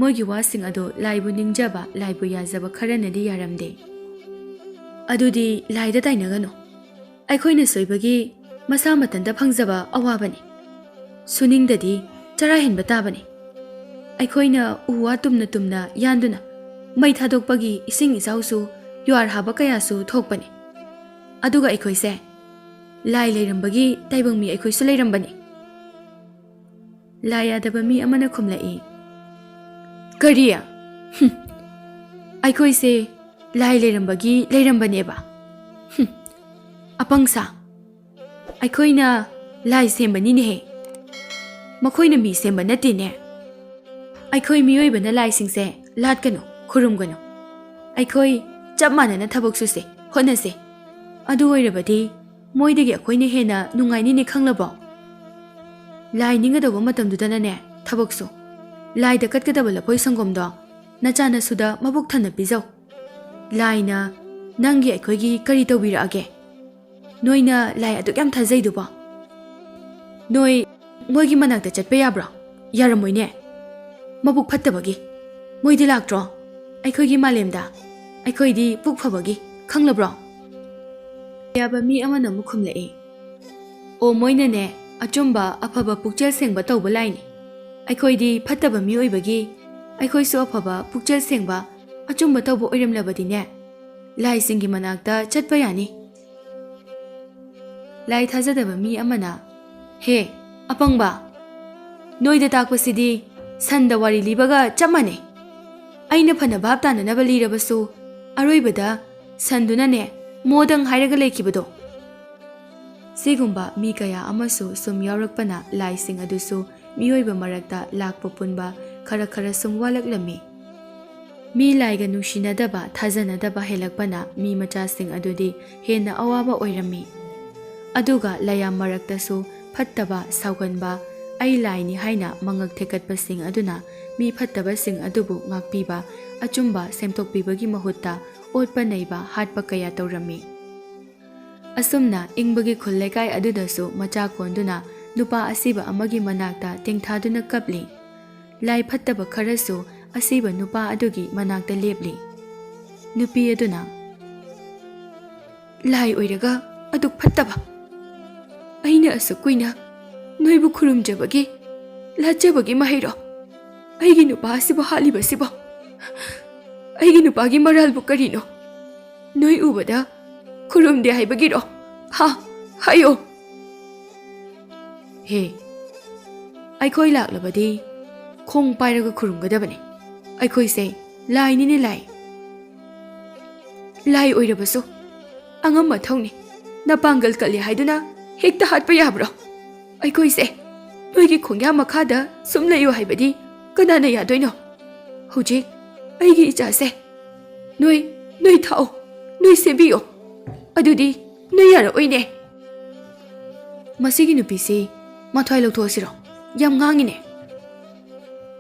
ꯃꯣꯏꯒꯤ ꯋꯥꯁꯤꯡ ꯑꯗꯨ ꯂꯥꯏꯕꯨ ꯅꯤꯡꯖꯕ, ꯂꯥꯏꯕꯨ ꯌꯥꯖꯕ ꯈꯔꯅꯗꯤ ꯌꯥꯔꯝꯗꯦ꯫ "ꯑꯗꯨꯗꯤ ꯂꯥꯏꯗ ꯇꯥꯏꯅꯒꯅꯨ꯫ ꯑꯩꯈꯣꯏꯅ ꯁꯣꯏꯕꯒꯤ ꯃꯁꯥ ꯃꯊꯟꯇ ꯐꯪꯖꯕ ꯑꯋꯥꯕꯅꯤ꯫ ꯁꯨꯅꯤꯡꯗꯗꯤ ꯆꯔꯥ ꯍꯦꯟꯕ ꯇꯥꯕꯅꯤ꯫ ꯑꯩꯈꯣꯏꯅ ꯎ ꯋꯥ ꯇꯨꯝꯅ ꯇꯨꯝꯅ ꯌꯥꯟꯗꯨꯅ ꯃꯩ ꯊꯥꯗꯣꯛꯄꯒꯤ ꯏꯁꯤꯡ ꯏꯆꯥꯎꯁꯨ ꯌꯨꯍꯥꯔ ꯍꯥꯕ ꯀꯌꯥꯁꯨ ꯊꯣꯛꯄꯅꯤ꯫ ꯑꯗꯨꯒ ꯑꯩꯈꯣꯏꯁꯦ ꯂꯥꯏ ꯂꯩꯔꯝꯕꯒꯤ ꯇꯥꯏꯕꯪ ꯃꯤ ꯑꯩꯈꯣꯏꯁꯨ ꯂꯩꯔꯝꯕꯅꯤ꯫" ꯂꯥꯏ ꯌꯥꯗꯕ ꯃꯤ ꯑꯃꯅ ꯈꯨꯝꯂꯛꯏ, "ꯀꯔꯤ? ꯍꯨꯝ, ꯑꯩꯈꯣꯏꯁꯦ ꯂꯥꯏ ꯂꯩꯔꯝꯕꯒꯤ ꯂꯩꯔꯝꯕꯅꯦꯕ꯫ ꯍꯨꯝ, ꯑꯄꯪ ꯁꯥ꯫ ꯑꯩꯈꯣꯏꯅ ꯂꯥꯏ ꯁꯦꯝꯕꯅꯤꯅꯦꯍꯦ꯫ ꯃꯈꯣꯏꯅ ꯃꯤ ꯁꯦꯝꯕ ꯅꯠꯇꯦꯅꯦ꯫ ꯑꯩꯈꯣꯏ ꯃꯤꯑꯣꯏꯕꯅ ꯂꯥꯏꯁꯤꯡꯁꯦ ꯂꯥꯠꯀꯅꯨ, ꯈꯨꯔꯨꯝꯒꯅꯨ꯫ ꯑꯩꯈꯣꯏ ꯆꯞ ꯃꯥꯟꯅꯅ ꯊꯕꯛ ꯁꯨꯁꯦ, ꯍꯣꯠꯅꯁꯦ꯫ ꯑꯗꯨ ꯑꯣꯏꯔꯕꯗꯤ ꯃꯣꯏꯗꯒꯤ ꯑꯩꯈꯣꯏꯅ ꯍꯦꯟꯅ ꯅꯨꯡꯉꯥꯏꯅꯤꯅꯦ, ꯈꯪꯂꯕꯣ? ꯂꯥꯏ ꯅꯤꯡꯒꯗꯧꯕ ꯃꯇꯝꯗꯨꯗꯅꯅꯦ ꯊꯕꯛ ꯁꯨ꯫ ꯂꯥꯏꯗ ꯀꯠꯀꯗꯕ ꯂꯐꯣꯏ ꯁꯪꯒꯣꯝꯗꯣ ꯅꯆꯥ ꯅꯁꯨꯗ ꯃꯕꯨꯛ ꯊꯟꯅ ꯄꯤꯖꯧ꯫ ꯂꯥꯏꯅ ꯅꯪꯒꯤ ꯑꯩꯈꯣꯏꯒꯤ ꯀꯔꯤ ꯇꯧꯕꯤꯔꯛꯑꯒꯦ? ꯅꯣꯏꯅ ꯂꯥꯏ ꯑꯗꯨꯛ ꯌꯥꯝ ꯊꯥꯖꯩꯗꯨꯕꯣ? ꯅꯣꯏ ꯃꯣꯏꯒꯤ ꯃꯅꯥꯛꯇ ꯆꯠꯄ ꯌꯥꯕ꯭ꯔꯣ? ꯌꯥꯔꯝꯃꯣꯏꯅꯦ꯫ ꯃꯕꯨꯛ ꯐꯠꯇꯕꯒꯤ꯫ ꯃꯣꯏꯗꯤ ꯂꯥꯛꯇ꯭ꯔꯣ ꯑꯩꯈꯣꯏꯒꯤ ꯃꯥꯂꯦꯝꯗ? ꯑꯩꯈꯣꯏꯗꯤ ꯄꯨꯛ ꯐꯕꯒꯤ, ꯈꯪꯂꯕ꯭ꯔꯣ? ꯌꯥꯕ ꯃꯤ ꯑꯃꯅ ꯑꯃꯨꯛ ꯈꯨꯝꯂꯛꯏ, ꯑꯣ, ꯃꯣꯏꯅꯅꯦ ꯑꯆꯨꯝꯕ, ꯑꯐꯕ, ꯄꯨꯛꯆꯦꯜ ꯁꯦꯡꯕ ꯇꯧꯕ ꯂꯥꯏꯅꯤ꯫ ꯑꯩꯈꯣꯏꯗꯤ ꯐꯠꯇꯕ ꯃꯤ ꯑꯣꯏꯕꯒꯤ, ꯑꯩꯈꯣꯏꯁꯨ ꯑꯐꯕ, ꯄꯨꯛꯆꯦꯜ ꯁꯦꯡꯕ, ꯑꯆꯨꯝꯕ ꯇꯧꯕ ꯑꯣꯏꯔꯝꯂꯕꯗꯤꯅꯦ, ꯂꯥꯏꯁꯤꯡꯒꯤ ꯃꯅꯥꯛꯇ ꯆꯠꯄ ꯌꯥꯅꯤ꯫ ꯂꯥꯏ ꯊꯥꯖꯗꯕ ꯃꯤ ꯑꯃꯅ, ꯍꯦ, ꯑꯄꯪꯕ, ꯅꯣꯏꯗ ꯇꯥꯛꯄꯁꯤꯗꯤ ꯁꯟꯗ ꯋꯥꯔꯤ ꯂꯤꯕꯒ ꯆꯞ ꯃꯥꯟꯅꯩ꯫ ꯑꯩꯅ ꯐꯅ ꯚꯥꯞ ꯇꯥꯅꯅꯕ ꯂꯤꯔꯕꯁꯨ, ꯑꯔꯣꯏꯕꯗ ꯁꯟꯗꯨꯅꯅꯦ ꯃꯣꯗꯪ ꯍꯥꯏꯔꯒ ꯂꯩꯈꯤꯕꯗꯣ꯫ ꯁꯤꯒꯨꯝꯕ ꯃꯤ ꯀꯌꯥ ꯑꯃꯁꯨ ꯁꯨꯝ ꯌꯥꯎꯔꯛꯄꯅ ꯂꯥꯏꯁꯤꯡ ꯑꯗꯨꯁꯨ ꯃꯤꯑꯣꯏꯕ ꯃꯔꯛꯇ ꯂꯥꯛꯄ ꯄꯨꯟꯕ ꯈꯔ ꯈꯔ ꯁꯨꯝ ꯋꯥꯠꯂꯛꯂꯝꯃꯤ꯫ ꯃꯤ ꯂꯥꯏꯒ ꯅꯨꯡꯁꯤꯅꯗꯕ, ꯊꯥꯖꯅꯗꯕ ꯍꯦꯜꯂꯛꯄꯅ ꯃꯤ ꯃꯆꯥꯁꯤꯡ ꯑꯗꯨꯗꯤ ꯍꯦꯟꯅ ꯑꯋꯥꯕ ꯑꯣꯏꯔꯝꯃꯤ꯫ ꯑꯗꯨꯒ ꯂꯥꯏꯌꯥꯝ ꯃꯔꯛꯇꯁꯨ ꯐꯠꯇꯕ, ꯁꯥꯎꯒꯟꯕ, ꯑꯩ ꯂꯥꯏꯅꯤ ꯍꯥꯏꯅ ꯃꯉꯛ ꯊꯦꯛꯀꯠꯄꯁꯤꯡ ꯑꯗꯨꯅ ꯃꯤ ꯐꯠꯇꯕꯁꯤꯡ ꯑꯗꯨꯕꯨ ꯉꯥꯛꯄꯤꯕ, ꯑꯆꯨꯝꯕ ꯁꯦꯝꯗꯣꯛꯄꯤꯕꯒꯤ ꯃꯍꯨꯠꯇ ꯑꯣꯠꯄ ꯅꯩꯕ, ꯍꯥꯠꯄ ꯀꯌꯥ ꯇꯧꯔꯝꯃꯤ꯫ ꯑꯁꯨꯝꯅ ꯏꯪꯕꯒꯤ ꯈꯨꯜ ꯂꯩꯀꯥꯏ ꯑꯗꯨꯗꯁꯨ ꯃꯆꯥ ꯀꯣꯟꯗꯨꯅ ꯅꯨꯄꯥ ꯑꯁꯤꯕ ꯑꯃꯒꯤ ꯃꯅꯥꯛꯇ ꯇꯦꯡꯊꯥꯗꯨꯅ ꯀꯞꯂꯤ꯫ ꯂꯥꯏ ꯐꯠꯇꯕ ꯈꯔꯁꯨ ꯑꯁꯤꯕ ꯅꯨꯄꯥ ꯑꯗꯨꯒꯤ ꯃꯅꯥꯛꯇ ꯂꯦꯞꯂꯤ꯫ ꯅꯨꯄꯤ ꯑꯗꯨꯅ, "ꯂꯥꯏ ꯑꯣꯏꯔꯒ ꯑꯗꯨꯛ ꯐꯠꯇꯕ? ꯑꯩꯅ ꯑꯁꯨꯛ ꯀꯨꯏꯅ ꯅꯣꯏꯕꯨ ꯈꯨꯔꯨꯝꯖꯕꯒꯤ, ꯂꯥꯠꯆꯕꯒꯤ ꯃꯍꯩꯔꯣ ꯑꯩꯒꯤ ꯅꯨꯄꯥ ꯑꯁꯤꯕꯨ ꯍꯥꯠꯂꯤꯕꯁꯤꯕꯣ? ꯑꯩꯒꯤ ꯅꯨꯄꯥꯒꯤ ꯃꯔꯥꯜꯕꯨ ꯀꯔꯤꯅꯣ? ꯅꯣꯏ ꯎꯕꯗ ꯈꯨꯔꯨꯝꯗꯦ ꯍꯥꯏꯕꯒꯤꯔꯣ? ꯍꯥ? ꯍꯥꯏꯌꯣ!" ꯍꯦ, ꯑꯩꯈꯣꯏ ꯂꯥꯛꯂꯕꯗꯤ ꯈꯣꯡ ꯄꯥꯏꯔꯒ ꯈꯨꯔꯨꯝꯒꯗꯕꯅꯤ꯫ ꯑꯩꯈꯣꯏꯁꯦ ꯂꯥꯏꯅꯤꯅꯦ, ꯂꯥꯏ꯫ ꯂꯥꯏ ꯑꯣꯏꯔꯕꯁꯨ ꯑꯉꯝ ꯑꯊꯧꯅꯤ꯫ ꯅꯄꯥꯡꯒꯜ ꯀꯜꯂꯤ ꯍꯥꯏꯗꯨꯅ ꯍꯦꯛꯇ ꯍꯥꯠꯄ ꯌꯥꯕ꯭ꯔꯣ? ꯑꯩꯈꯣꯏꯁꯦ ꯅꯣꯏꯒꯤ ꯈꯣꯡꯌꯥ ꯃꯈꯥꯗ ꯁꯨꯝ ꯂꯩꯌꯨ ꯍꯥꯏꯕꯗꯤ ꯀꯅꯥꯅ ꯌꯥꯗꯣꯏꯅꯣ? ꯍꯧꯖꯤꯛ ꯑꯩꯒꯤ ꯏꯆꯥꯁꯦ ꯅꯣꯏ, ꯅꯣꯏ ꯊꯥꯛꯑꯣ, ꯅꯣꯏ ꯁꯦꯝꯕꯤꯌꯣ, ꯑꯗꯨꯗꯤ ꯅꯣꯏ ꯌꯥꯔꯛꯑꯣꯏꯅꯦ꯫ ꯃꯁꯤꯒꯤ ꯅꯨꯄꯤꯁꯤ ꯃꯊ꯭ꯋꯥꯏ ꯂꯧꯊꯣꯛꯑꯁꯤꯔꯣ? ꯌꯥꯝ ꯉꯥꯡꯉꯤꯅꯦ꯫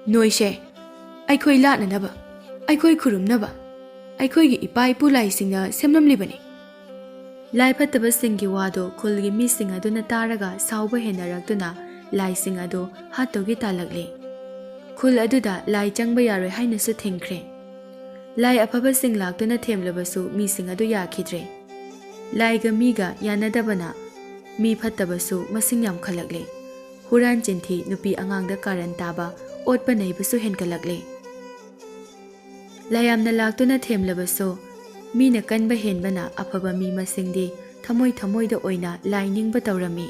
ꯅꯣꯏꯁꯦ ꯑꯩꯈꯣꯏ ꯂꯥꯠꯅꯅꯕ, ꯑꯩꯈꯣꯏ ꯈꯨꯔꯨꯝꯅꯕ, ꯑꯩꯈꯣꯏꯒꯤ ꯏꯄꯥ ꯏꯄꯨ ꯂꯥꯏꯁꯤꯡꯅ ꯁꯦꯝꯂꯝꯂꯤꯕꯅꯤ꯫ ꯂꯥꯏ ꯐꯠꯇꯕꯁꯤꯡꯒꯤ ꯋꯥꯗꯣ ꯈꯨꯜꯒꯤ ꯃꯤꯁꯤꯡ ꯑꯗꯨꯅ ꯇꯥꯔꯒ ꯁꯥꯎꯕ ꯍꯦꯟꯅꯔꯛꯇꯨꯅ ꯂꯥꯏꯁꯤꯡ ꯑꯗꯨ ꯍꯥꯠꯇꯧꯒꯤ ꯇꯥꯜꯂꯛꯂꯦ꯫ ꯈꯨꯜ ꯑꯗꯨꯗ ꯂꯥꯏ ꯆꯪꯕ ꯌꯥꯔꯣꯏ ꯍꯥꯏꯅꯁꯨ ꯊꯤꯡꯈ꯭ꯔꯦ꯫ ꯂꯥꯏ ꯑꯐꯕꯁꯤꯡ ꯂꯥꯛꯇꯨꯅ ꯊꯦꯝꯂꯕꯁꯨ ꯃꯤꯁꯤꯡ ꯑꯗꯨ ꯌꯥꯈꯤꯗ꯭ꯔꯦ꯫ ꯂꯥꯏꯒ ꯃꯤꯒ ꯌꯥꯅꯗꯕꯅ ꯃꯤ ꯐꯠꯇꯕꯁꯨ ꯃꯁꯤꯡ ꯌꯥꯝꯈꯠꯂꯛꯂꯦ꯫ ꯍꯨꯔꯥꯟ ꯆꯤꯟꯊꯤ, ꯅꯨꯄꯤ ꯑꯉꯥꯡꯗ ꯀꯥꯔꯟ ꯇꯥꯕ, ꯑꯣꯠꯄ ꯅꯩꯕꯁꯨ ꯍꯦꯟꯒꯠꯂꯛꯂꯦ꯫ ꯂꯥꯏꯌꯥꯝꯅ ꯂꯥꯛꯇꯨꯅ ꯊꯦꯝꯂꯕꯁꯨ ꯃꯤꯅ ꯀꯟꯕ ꯍꯦꯟꯕꯅ ꯑꯐꯕ ꯃꯤ ꯃꯁꯤꯡꯗꯤ ꯊꯃꯣꯏ ꯊꯃꯣꯏꯗ ꯑꯣꯏꯅ ꯂꯥꯏ ꯅꯤꯡꯕ ꯇꯧꯔꯝꯃꯤ꯫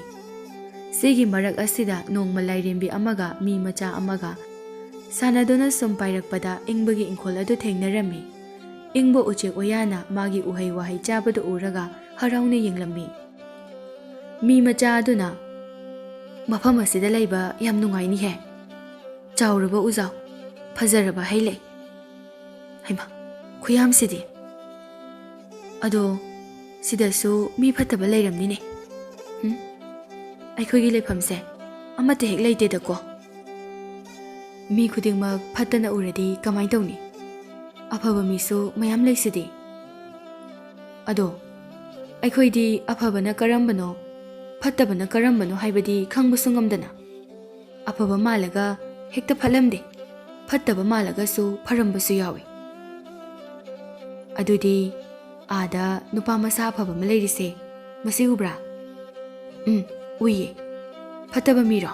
ꯁꯤꯒꯤ ꯃꯔꯛ ꯑꯁꯤꯗ ꯅꯣꯡꯃ ꯂꯥꯏꯔꯦꯝꯕꯤ ꯑꯃꯒ ꯃꯤ ꯃꯆꯥ ꯑꯃꯒ ꯁꯥꯟꯅꯗꯨꯅ ꯁꯨꯝ ꯄꯥꯏꯔꯛꯄꯗ ꯏꯪꯕꯒꯤ ꯏꯪꯈꯣꯜ ꯑꯗꯨ ꯊꯦꯡꯅꯔꯝꯃꯤ꯫ ꯏꯪꯕ ꯎꯆꯦꯛ ꯋꯥꯌꯥꯅ ꯃꯥꯒꯤ ꯎꯍꯩ ꯋꯥꯍꯩ ꯆꯥꯕꯗꯨ ꯎꯔꯒ ꯍꯔꯥꯎꯅ ꯌꯦꯡꯂꯝꯃꯤ꯫ ꯃꯤ ꯃꯆꯥ ꯑꯗꯨꯅ, "ꯃꯐꯝ ꯑꯁꯤꯗ ꯂꯩꯕ ꯌꯥꯝ ꯅꯨꯡꯉꯥꯏꯅꯤꯍꯦ꯫ ꯆꯥꯎꯔꯕ ꯎꯖꯥꯎ, ꯐꯖꯔꯕ ꯍꯩ ꯂꯩ꯫ ꯍꯩꯃꯥ, ꯈꯨꯌꯥꯝꯁꯤꯗꯤ! ꯑꯗꯣ ꯁꯤꯗꯁꯨ ꯃꯤ ꯐꯠꯇꯕ ꯂꯩꯔꯝꯅꯤꯅꯦ꯫ ꯎꯝ? ꯑꯩꯈꯣꯏꯒꯤ ꯂꯩꯐꯝꯁꯦ ꯑꯃꯠꯇ ꯍꯦꯛ ꯂꯩꯇꯦꯗꯀꯣ꯫ ꯃꯤ ꯈꯨꯗꯤꯡꯃꯛ ꯐꯠꯇꯅ ꯎꯔꯗꯤ ꯀꯃꯥꯏ ꯇꯧꯅꯤ? ꯑꯐꯕ ꯃꯤꯁꯨ ꯃꯌꯥꯝ ꯂꯩꯁꯤꯗꯤ꯫ ꯑꯗꯣ ꯑꯩꯈꯣꯏꯗꯤ ꯑꯐꯕꯅ ꯀꯔꯝꯕꯅꯣ, ꯐꯠꯇꯕꯅ ꯀꯔꯝꯕꯅꯣ ꯍꯥꯏꯕꯗꯤ ꯈꯪꯕꯁꯨ ꯉꯝꯗꯅ꯫ ꯑꯐꯕ ꯃꯥꯜꯂꯒ ꯍꯦꯛꯇ ꯐꯠꯂꯝꯗꯦ, ꯐꯠꯇꯕ ꯃꯥꯜꯂꯒꯁꯨ ꯐꯔꯝꯕꯁꯨ ꯌꯥꯎꯏ꯫ ꯑꯗꯨꯗꯤ ꯑꯥꯗ ꯅꯨꯄꯥ ꯃꯁꯥ ꯑꯐꯕ ꯑꯃ ꯂꯩꯔꯤꯁꯦ, ꯃꯁꯤ ꯎꯕ꯭ꯔꯥ? ꯎꯝ, ꯎꯏꯌꯦ꯫ ꯐꯠꯇꯕ ꯃꯤꯔꯣ?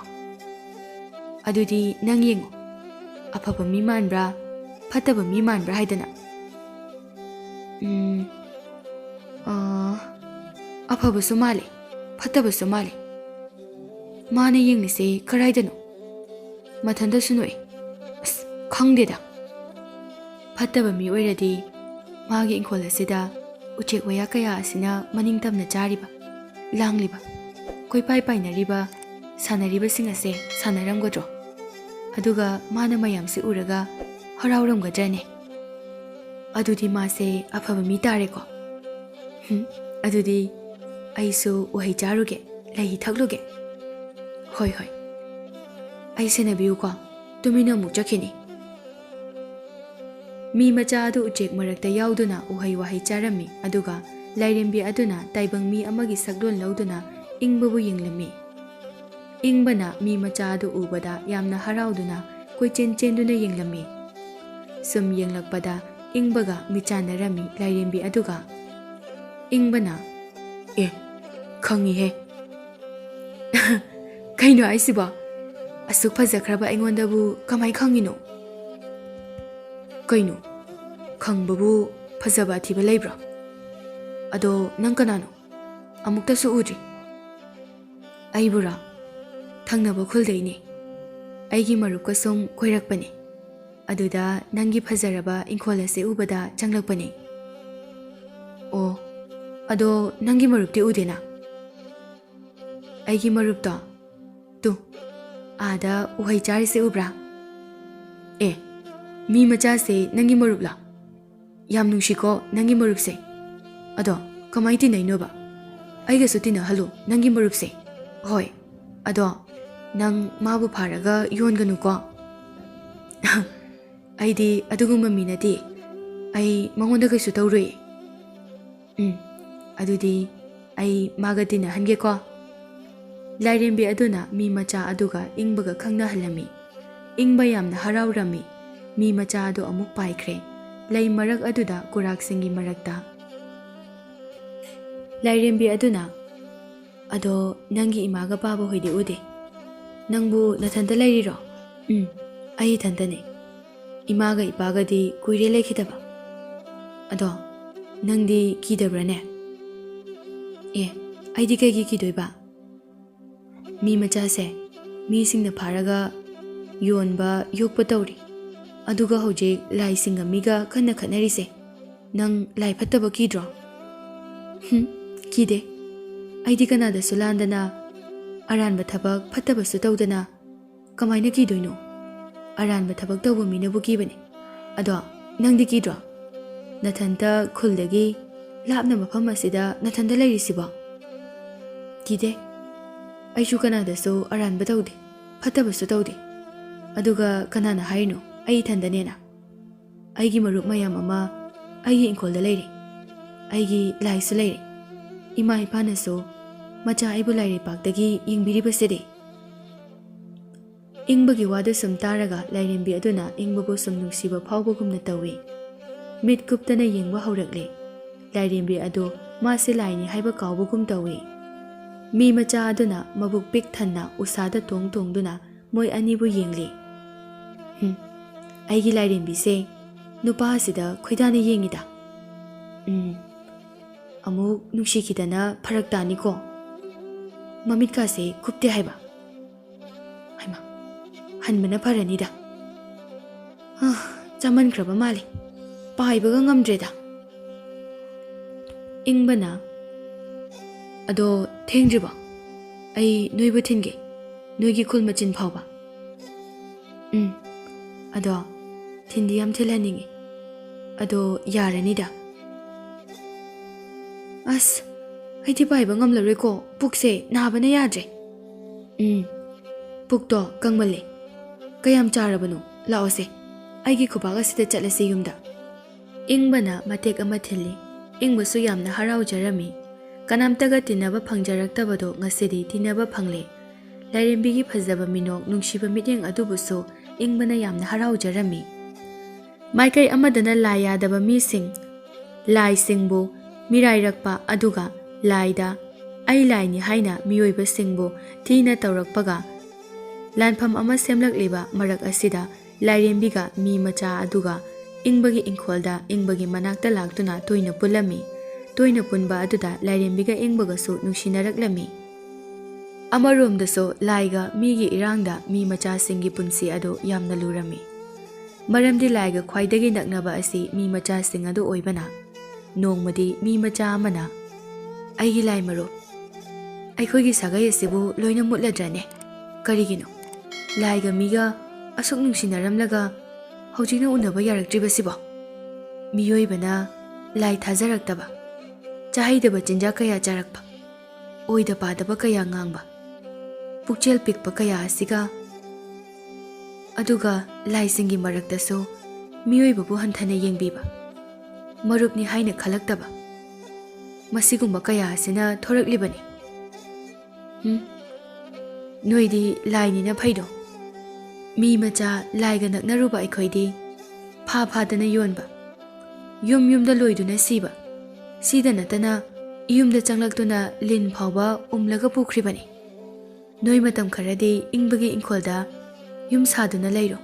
ꯑꯗꯨꯗꯤ ꯅꯪ ꯌꯦꯡꯉꯨ, ꯑꯐꯕ ꯃꯤ ꯃꯥꯟꯕ꯭ꯔꯥ, ꯐꯠꯇꯕ ꯃꯤ ꯃꯥꯟꯕ꯭ꯔꯥ ꯍꯥꯏꯗꯅ꯫ ꯎꯝ, ꯑꯥ, ꯑꯐꯕꯁꯨ ꯃꯥꯜꯂꯦ, ꯐꯠꯇꯕꯁꯨ ꯃꯥꯜꯂꯦ꯫ ꯃꯥꯅ ꯌꯦꯡꯂꯤꯁꯦ ꯀꯔꯥꯏꯗꯅꯣ? ꯃꯊꯟꯇꯁꯨ ꯅꯣꯛꯏ꯫ ꯑꯁ, ꯈꯪꯗꯦꯗ꯫ ꯐꯠꯇꯕ ꯃꯤ ꯑꯣꯏꯔꯗꯤ ꯃꯥꯒꯤ ꯏꯪꯈꯣꯜ ꯑꯁꯤꯗ ꯎꯆꯦꯛ ꯋꯥꯌꯥ ꯀꯌꯥ ꯑꯁꯤꯅ ꯃꯅꯤꯡ ꯇꯝꯅ ꯆꯥꯔꯤꯕ, ꯂꯥꯡꯂꯤꯕ꯫ ꯀꯣꯏꯄꯥꯏ ꯄꯥꯏꯅꯔꯤꯕ, ꯁꯥꯟꯅꯔꯤꯕꯁꯤꯡ ꯑꯁꯦ ꯁꯥꯟꯅꯔꯝꯒꯗ꯭ꯔꯣ? ꯑꯗꯨꯒ ꯃꯥꯅ ꯃꯌꯥꯝꯁꯦ ꯎꯔꯒ ꯍꯔꯥꯎꯔꯝꯒꯗ꯭ꯔꯅꯦ? ꯑꯗꯨꯗꯤ ꯃꯥꯁꯦ ꯑꯐꯕ ꯃꯤ ꯇꯥꯔꯦꯀꯣ꯫ ꯍꯨꯝ, ꯑꯗꯨꯗꯤ ꯑꯩꯁꯨ ꯎꯍꯩ ꯆꯥꯔꯨꯒꯦ, ꯂꯩ ꯊꯛꯂꯨꯒꯦ꯫ ꯍꯣꯏ, ꯍꯣꯏ꯫ ꯑꯩ ꯁꯦꯟꯅꯕꯤꯌꯨꯀꯣ, ꯇꯨꯃꯤꯟꯅ ꯑꯃꯨꯛ ꯆꯠꯈꯤꯅꯤ꯫ ꯃꯤ ꯃꯆꯥ ꯑꯗꯨ ꯎꯆꯦꯛ ꯃꯔꯛꯇ ꯌꯥꯎꯗꯨꯅ ꯎꯍꯩ ꯋꯥꯍꯩ ꯆꯥꯔꯝꯃꯤ, ꯑꯗꯨꯒ ꯂꯥꯏꯔꯦꯝꯕꯤ ꯑꯗꯨꯅ ꯇꯥꯏꯕꯪ ꯃꯤ ꯑꯃꯒꯤ ꯁꯛꯂꯣꯟ ꯂꯧꯗꯨꯅ ꯏꯪꯕꯕꯨ ꯌꯦꯡꯂꯝꯃꯤ꯫ ꯏꯪꯕꯅ ꯃꯤ ꯃꯆꯥ ꯑꯗꯨ ꯎꯕꯗ ꯌꯥꯝꯅ ꯍꯔꯥꯎꯗꯨꯅ ꯀꯣꯏꯆꯦꯟ ꯆꯦꯟꯗꯨꯅ ꯌꯦꯡꯂꯝꯃꯤ꯫ ꯁꯨꯝ ꯌꯦꯡꯂꯛꯄꯗ ꯏꯪꯕꯒ ꯃꯤꯠꯆꯥꯟꯅꯔꯝꯃꯤ ꯂꯥꯏꯔꯦꯝꯕꯤ ꯑꯗꯨꯒ꯫ ꯏꯪꯕꯅ, "ꯑꯦ, ꯈꯪꯉꯤꯍꯦ꯫ ꯀꯩꯅꯣ ꯍꯥꯏꯁꯤꯕꯣ? ꯑꯁꯨꯛ ꯐꯖꯈ꯭ꯔꯕ ꯑꯩꯉꯣꯟꯗꯕꯨ ꯀꯃꯥꯏ ꯈꯪꯉꯤꯅꯣ?" "ꯀꯩꯅꯣ? ꯈꯪꯕꯕꯨ ꯐꯖꯕ ꯑꯊꯤꯕ ꯂꯩꯕ꯭ꯔꯣ? ꯑꯗꯣ ꯅꯪ ꯀꯅꯥꯅꯣ? ꯑꯃꯨꯛꯇꯁꯨ ꯎꯗ꯭ꯔꯤ꯫" "ꯑꯩꯕꯨꯔꯣ? ꯊꯪꯅꯕ ꯈꯨꯜꯗꯩꯅꯦ꯫ ꯑꯩꯒꯤ ꯃꯔꯨꯞꯀ ꯁꯨꯝ ꯀꯣꯏꯔꯛꯄꯅꯦ꯫ ꯑꯗꯨꯗ ꯅꯪꯒꯤ ꯐꯖꯔꯕ ꯏꯪꯈꯣꯜ ꯑꯁꯦ ꯎꯕꯗ ꯆꯪꯂꯛꯄꯅꯦ꯫" "ꯑꯣ, ꯑꯗꯣ ꯅꯪꯒꯤ ꯃꯔꯨꯞꯇꯤ ꯎꯗꯦꯅ?" "ꯑꯩꯒꯤ ꯃꯔꯨꯞꯇꯣ? ꯇꯨ, ꯑꯥꯗ ꯎꯍꯩ ꯆꯥꯔꯤꯁꯦ ꯎꯕ꯭ꯔꯥ? ꯑꯦ, ꯃꯤ ꯃꯆꯥꯁꯦ ꯅꯪꯒꯤ ꯃꯔꯨꯞꯂꯣ? ꯌꯥꯝ ꯅꯨꯡꯁꯤꯀꯣ ꯅꯪꯒꯤ ꯃꯔꯨꯞꯁꯦ꯫ ꯑꯗꯣ ꯀꯃꯥꯏ ꯇꯤꯟꯅꯩꯅꯣꯕ? ꯑꯩꯒꯁꯨ ꯇꯤꯟꯅꯍꯜꯂꯨ ꯅꯪꯒꯤ ꯃꯔꯨꯞꯁꯦ꯫" "ꯍꯣꯏ, ꯑꯗꯣ ꯅꯪ ꯃꯥꯕꯨ ꯐꯥꯔꯒ ꯌꯣꯟꯒꯅꯨꯀꯣ꯫" "ꯑꯩꯗꯤ ꯑꯗꯨꯒꯨꯝꯕ ꯃꯤ ꯅꯠꯇꯦ꯫ ꯑꯩ ꯃꯉꯣꯟꯗ ꯀꯩꯁꯨ ꯇꯧꯔꯣꯏ꯫" "ꯎꯝ, ꯑꯗꯨꯗꯤ ꯑꯩ ꯃꯥꯒ ꯇꯤꯟꯅꯍꯟꯒꯦꯀꯣ꯫" ꯂꯥꯏꯔꯦꯝꯕꯤ ꯑꯗꯨꯅ ꯃꯤ ꯃꯆꯥ ꯑꯗꯨꯒ ꯏꯪꯕꯒ ꯈꯪꯅꯍꯜꯂꯝꯃꯤ꯫ ꯏꯪꯕ ꯌꯥꯝꯅ ꯍꯔꯥꯎꯔꯝꯃꯤ꯫ ꯃꯤ ꯃꯆꯥ ꯑꯗꯨ ꯑꯃꯨꯛ ꯄꯥꯏꯈ꯭ꯔꯦ꯫ ꯂꯩ ꯃꯔꯛ ꯑꯗꯨꯗ ꯀꯨꯔꯥꯛꯁꯤꯡꯒꯤ ꯃꯔꯛꯇ꯫ ꯂꯥꯏꯔꯦꯝꯕꯤ ꯑꯗꯨꯅ, "ꯑꯗꯣ ꯅꯪꯒꯤ ꯏꯃꯥꯒ ꯄꯥꯕ ꯍꯣꯏꯗꯤ ꯎꯗꯦ꯫ ꯅꯪꯕꯨ ꯅꯊꯟꯇ ꯂꯩꯔꯤꯔꯣ?" "ꯎꯝ, ꯑꯩ ꯏꯊꯟꯇꯅꯦ꯫ ꯏꯃꯥꯒ ꯏꯄꯥꯒꯗꯤ ꯀꯨꯏꯔꯦ ꯂꯩꯈꯤꯗꯕ꯫ ꯑꯗꯣ ꯅꯪꯗꯤ ꯀꯤꯗꯕ꯭ꯔꯥꯅꯦ?" "ꯑꯦ, ꯑꯩꯗꯤ ꯀꯩꯒꯤ ꯀꯤꯗꯣꯏꯕ? ꯃꯤ ꯃꯆꯥꯁꯦ ꯃꯤꯁꯤꯡꯅ ꯐꯥꯔꯒ ꯌꯣꯟꯕ, ꯌꯣꯛꯄ ꯇꯧꯔꯤ꯫ ꯑꯗꯨꯒ ꯍꯧꯖꯤꯛ ꯂꯥꯏꯁꯤꯡꯒ ꯃꯤꯒ ꯀꯟꯅ ꯈꯠꯅꯔꯤꯁꯦ꯫ ꯅꯪ ꯂꯥꯏ ꯐꯠꯇꯕ ꯀꯤꯗ꯭ꯔꯣ?" "ꯍꯨꯝ, ꯀꯤꯗꯦ꯫ ꯑꯩꯗꯤ ꯀꯅꯥꯗꯁꯨ ꯂꯥꯟꯗꯅ ꯑꯔꯥꯟꯕ ꯊꯕꯛ ꯐꯠꯇꯕꯁꯨ ꯇꯧꯗꯅ ꯀꯃꯥꯏꯅ ꯀꯤꯗꯣꯏꯅꯣ? ꯑꯔꯥꯟꯕ ꯊꯕꯛ ꯇꯧꯕ ꯃꯤꯅꯕꯨ ꯀꯤꯕꯅꯦ꯫ ꯑꯗꯣ ꯅꯪꯗꯤ ꯀꯤꯗ꯭ꯔꯣ? ꯅꯊꯟꯇ ꯈꯨꯜꯗꯒꯤ ꯂꯥꯞꯅ ꯃꯐꯝ ꯑꯁꯤꯗ ꯅꯊꯟꯇ ꯂꯩꯔꯤꯁꯤꯕꯣ? ꯀꯤꯗꯦ꯫ ꯑꯩꯁꯨ ꯀꯅꯥꯗꯁꯨ ꯑꯔꯥꯟꯕ ꯇꯧꯗꯦ, ꯐꯠꯇꯕꯁꯨ ꯇꯧꯗꯦ꯫ ꯑꯗꯨꯒ ꯀꯅꯥꯅ ꯍꯥꯏꯔꯤꯅꯣ ꯑꯩ ꯏꯊꯟꯗꯅꯦꯅ? ꯑꯩꯒꯤ ꯃꯔꯨꯞ ꯃꯌꯥꯝ ꯑꯃ ꯑꯩꯒꯤ ꯏꯪꯈꯣꯜꯗ ꯂꯩꯔꯦ꯫ ꯑꯩꯒꯤ ꯂꯥꯏꯁꯨ ꯂꯩꯔꯦ꯫ ꯏꯃꯥ ꯏꯄꯥꯅꯁꯨ ꯃꯆꯥ ꯑꯩꯕꯨ ꯂꯥꯏꯔꯩꯄꯥꯛꯇꯒꯤ ꯌꯦꯡꯕꯤꯔꯤꯕꯁꯤꯗꯤ꯫ ꯏꯪꯕꯒꯤ ꯋꯥꯗꯨ ꯁꯨꯝ ꯇꯥꯔꯒ ꯂꯥꯏꯔꯦꯝꯕꯤ ꯑꯗꯨꯅ ꯏꯪꯕꯕꯨ ꯁꯨꯝ ꯅꯨꯡꯁꯤꯕ ꯐꯥꯎꯕꯒꯨꯝꯅ ꯇꯧꯏ꯫ ꯃꯤꯠ ꯀꯨꯞꯇꯅ ꯌꯦꯡꯕ ꯍꯧꯔꯛꯂꯦ꯫ ꯂꯥꯏꯔꯦꯝꯕꯤ ꯑꯗꯨ ꯃꯥꯁꯦ ꯂꯥꯏꯅꯤ ꯍꯥꯏꯕ ꯀꯥꯎꯕꯒꯨꯝ ꯇꯧꯏ꯫ ꯃꯤ ꯃꯆꯥ ꯑꯗꯨꯅ ꯃꯕꯨꯛ ꯄꯤꯛ ꯊꯟꯅ ꯎꯁꯥꯗ ꯇꯣꯡ ꯇꯣꯡꯗꯨꯅ ꯃꯣꯏ ꯑꯅꯤꯕꯨ ꯌꯦꯡꯂꯤ꯫ "ꯍꯨꯝ, ꯑꯩꯒꯤ ꯂꯥꯏꯔꯦꯝꯕꯤꯁꯦ ꯅꯨꯄꯥ ꯑꯁꯤꯗ ꯈꯣꯏꯗꯥꯅ ꯌꯦꯡꯉꯤꯗ꯫ ꯎꯝ, ꯑꯃꯨꯛ ꯅꯨꯡꯁꯤꯈꯤꯗꯅ ꯐꯔꯛ ꯇꯥꯅꯤꯀꯣ꯫ ꯃꯃꯤꯠꯀꯥꯁꯦ ꯀꯨꯞꯇꯦ ꯍꯥꯏꯕ꯫ ꯍꯩꯃꯥ, ꯍꯟꯕꯅ ꯐꯔꯅꯤꯗ꯫ ꯑꯥ, ꯆꯥꯃꯟꯈ꯭ꯔꯕ ꯃꯥꯜꯂꯦ꯫ ꯄꯥꯏꯕꯒ ꯉꯝꯗ꯭ꯔꯦꯗ꯫" ꯏꯪꯕꯅ, "ꯑꯗꯣ ꯊꯦꯡꯗ꯭ꯔꯤꯕꯣ? ꯑꯩ ꯅꯣꯏꯕꯨ ꯊꯤꯟꯒꯦ, ꯅꯣꯏꯒꯤ ꯈꯨꯜ ꯃꯆꯤꯟ ꯐꯥꯎꯕ꯫" "ꯎꯝ, ꯑꯗꯣ ꯊꯤꯟꯗꯤ ꯌꯥꯝ ꯊꯤꯜꯍꯟꯅꯤꯡꯉꯤ꯫ ꯑꯗꯣ ꯌꯥꯔꯅꯤꯗ꯫" "ꯑꯁ, ꯑꯩꯗꯤ ꯄꯥꯏꯕ ꯉꯝꯂꯔꯣꯏꯀꯣ, ꯄꯨꯛꯁꯦ ꯅꯥꯕꯅ ꯌꯥꯗ꯭ꯔꯦ꯫" "ꯎꯝ, ꯄꯨꯛꯇꯣ ꯀꯪꯃꯜꯂꯦ꯫ ꯀꯌꯥꯝ ꯆꯥꯔꯕꯅꯣ? ꯂꯥꯛꯑꯣꯁꯦ, ꯑꯩꯒꯤ ꯈꯨꯕꯥꯛ ꯑꯁꯤꯗ ꯆꯠꯂꯁꯤ ꯌꯨꯝꯗ꯫" ꯏꯪꯕꯅ ꯃꯇꯦꯛ ꯑꯃ ꯊꯤꯜꯂꯤ꯫ ꯏꯪꯕꯁꯨ ꯌꯥꯝꯅ ꯍꯔꯥꯎꯖꯔꯝꯃꯤ꯫ ꯀꯅꯥꯝꯇꯒ ꯇꯤꯟꯅꯕ ꯐꯪꯖꯔꯛꯇꯕꯗꯣ ꯉꯁꯤꯗꯤ ꯇꯤꯟꯅꯕ ꯐꯪꯂꯦ꯫ ꯂꯥꯏꯔꯦꯝꯕꯤꯒꯤ ꯐꯖꯕ ꯃꯤꯅꯣꯛ, ꯅꯨꯡꯁꯤꯕ ꯃꯤꯠꯌꯦꯡ ꯑꯗꯨꯕꯨꯁꯨ ꯏꯪꯕꯅ ꯌꯥꯝꯅ ꯍꯔꯥꯎꯖꯔꯝꯃꯤ꯫ ꯃꯥꯏꯀꯩ ꯑꯃꯗꯅ ꯂꯥꯏ ꯌꯥꯗꯕ ꯃꯤꯁꯤꯡ, ꯂꯥꯏꯁꯤꯡꯕꯨ ꯃꯤꯔꯥꯏꯔꯛꯄ, ꯑꯗꯨꯒ ꯂꯥꯏꯗ "ꯑꯩ ꯂꯥꯏꯅꯤ" ꯍꯥꯏꯅ ꯃꯤꯑꯣꯏꯕꯁꯤꯡꯕꯨ ꯊꯤꯅ ꯇꯧꯔꯛꯄꯒ ꯂꯥꯟꯐꯝ ꯑꯃ ꯁꯦꯝꯂꯛꯂꯤꯕ ꯃꯔꯛ ꯑꯁꯤꯗ, ꯂꯥꯏꯔꯦꯝꯕꯤꯒ ꯃꯤ ꯃꯆꯥ ꯑꯗꯨꯒ ꯏꯪꯕꯒꯤ ꯏꯪꯈꯣꯜꯗ ꯏꯪꯕꯒꯤ ꯃꯅꯥꯛꯇ ꯂꯥꯛꯇꯨꯅ ꯇꯣꯏꯅ ꯄꯨꯜꯂꯝꯃꯤ꯫ ꯇꯣꯏꯅ ꯄꯨꯟꯕ ꯑꯗꯨꯗ ꯂꯥꯏꯔꯦꯝꯕꯤꯒ ꯏꯪꯕꯒꯁꯨ ꯅꯨꯡꯁꯤꯅꯔꯛꯂꯝꯃꯤ꯫ ꯑꯃꯔꯣꯝꯗꯁꯨ ꯂꯥꯏꯒ ꯃꯤꯒꯤ ꯏꯔꯥꯡꯗ ꯃꯤ ꯃꯆꯥꯁꯤꯡꯒꯤ ꯄꯨꯟꯁꯤ ꯑꯗꯨ ꯌꯥꯝꯅ ꯂꯨꯔꯝꯃꯤ꯫ ꯃꯔꯝꯗꯤ ꯂꯥꯏꯒ ꯈ꯭ꯋꯥꯏꯗꯒꯤ ꯅꯛꯅꯕ ꯑꯁꯤ ꯃꯤ ꯃꯆꯥꯁꯤꯡ ꯑꯗꯨ ꯑꯣꯏꯕꯅ꯫ ꯅꯣꯡꯃꯗꯤ ꯃꯤ ꯃꯆꯥ ꯑꯃꯅ, "ꯑꯩꯒꯤ ꯂꯥꯏ ꯃꯔꯨꯞ, ꯑꯩꯈꯣꯏꯒꯤ ꯁꯥꯒꯩ ꯑꯁꯤꯕꯨ ꯂꯣꯏꯅ ꯃꯨꯠꯂꯗ꯭ꯔꯅꯦ? ꯀꯔꯤꯒꯤꯅꯣ? ꯂꯥꯏꯒ ꯃꯤꯒ ꯑꯁꯨꯛ ꯅꯨꯡꯁꯤꯅꯔꯝꯂꯒ ꯍꯧꯖꯤꯛꯅ ꯎꯅꯕ ꯌꯥꯔꯛꯇ꯭ꯔꯤꯕꯁꯤꯕꯣ? ꯃꯤꯑꯣꯏꯕꯅ ꯂꯥꯏ ꯊꯥꯖꯔꯛꯇꯕ, ꯆꯥꯍꯩꯗꯕ ꯆꯤꯟꯖꯥꯛ ꯀꯌꯥ ꯆꯥꯔꯛꯄ, ꯑꯣꯏꯗ ꯄꯥꯗꯕ ꯀꯌꯥ ꯉꯥꯡꯕ, ꯄꯨꯛꯆꯦꯜ ꯄꯤꯛꯄ ꯀꯌꯥ ꯑꯁꯤꯒ, ꯑꯗꯨꯒ ꯂꯥꯏꯁꯤꯡꯒꯤ ꯃꯔꯛꯇꯁꯨ ꯃꯤꯑꯣꯏꯕꯕꯨ ꯍꯟꯊꯅ ꯌꯦꯡꯕꯤꯕ, ꯃꯔꯨꯞꯅꯤ ꯍꯥꯏꯅ ꯈꯜꯂꯛꯇꯕ, ꯃꯁꯤꯒꯨꯝꯕ ꯀꯌꯥ ꯑꯁꯤꯅ ꯊꯣꯔꯛꯂꯤꯕꯅꯤ꯫ ꯍꯨꯝ, ꯅꯣꯏꯗꯤ ꯂꯥꯏꯅꯤꯅ ꯐꯩꯗꯣ꯫ ꯃꯤ ꯃꯆꯥ ꯂꯥꯏꯒ ꯅꯛꯅꯔꯨꯕ ꯑꯩꯈꯣꯏꯗꯤ ꯐꯥ ꯐꯥꯗꯅ ꯌꯣꯟꯕ, ꯌꯨꯝ ꯌꯨꯝꯗ ꯂꯣꯏꯗꯨꯅ ꯁꯤꯕ, ꯁꯤꯗ ꯅꯠꯇꯅ ꯌꯨꯝꯗ ꯆꯪꯂꯛꯇꯨꯅ ꯂꯤꯟ ꯐꯥꯎꯕ ꯎꯝꯂꯒ ꯄꯨꯈ꯭ꯔꯤꯕꯅꯤ꯫ ꯅꯣꯏ ꯃꯇꯝ ꯈꯔꯗꯤ ꯏꯪꯕꯒꯤ ꯏꯪꯈꯣꯜꯗ ꯌꯨꯝ ꯁꯥꯗꯨꯅ ꯂꯩꯔꯣ꯫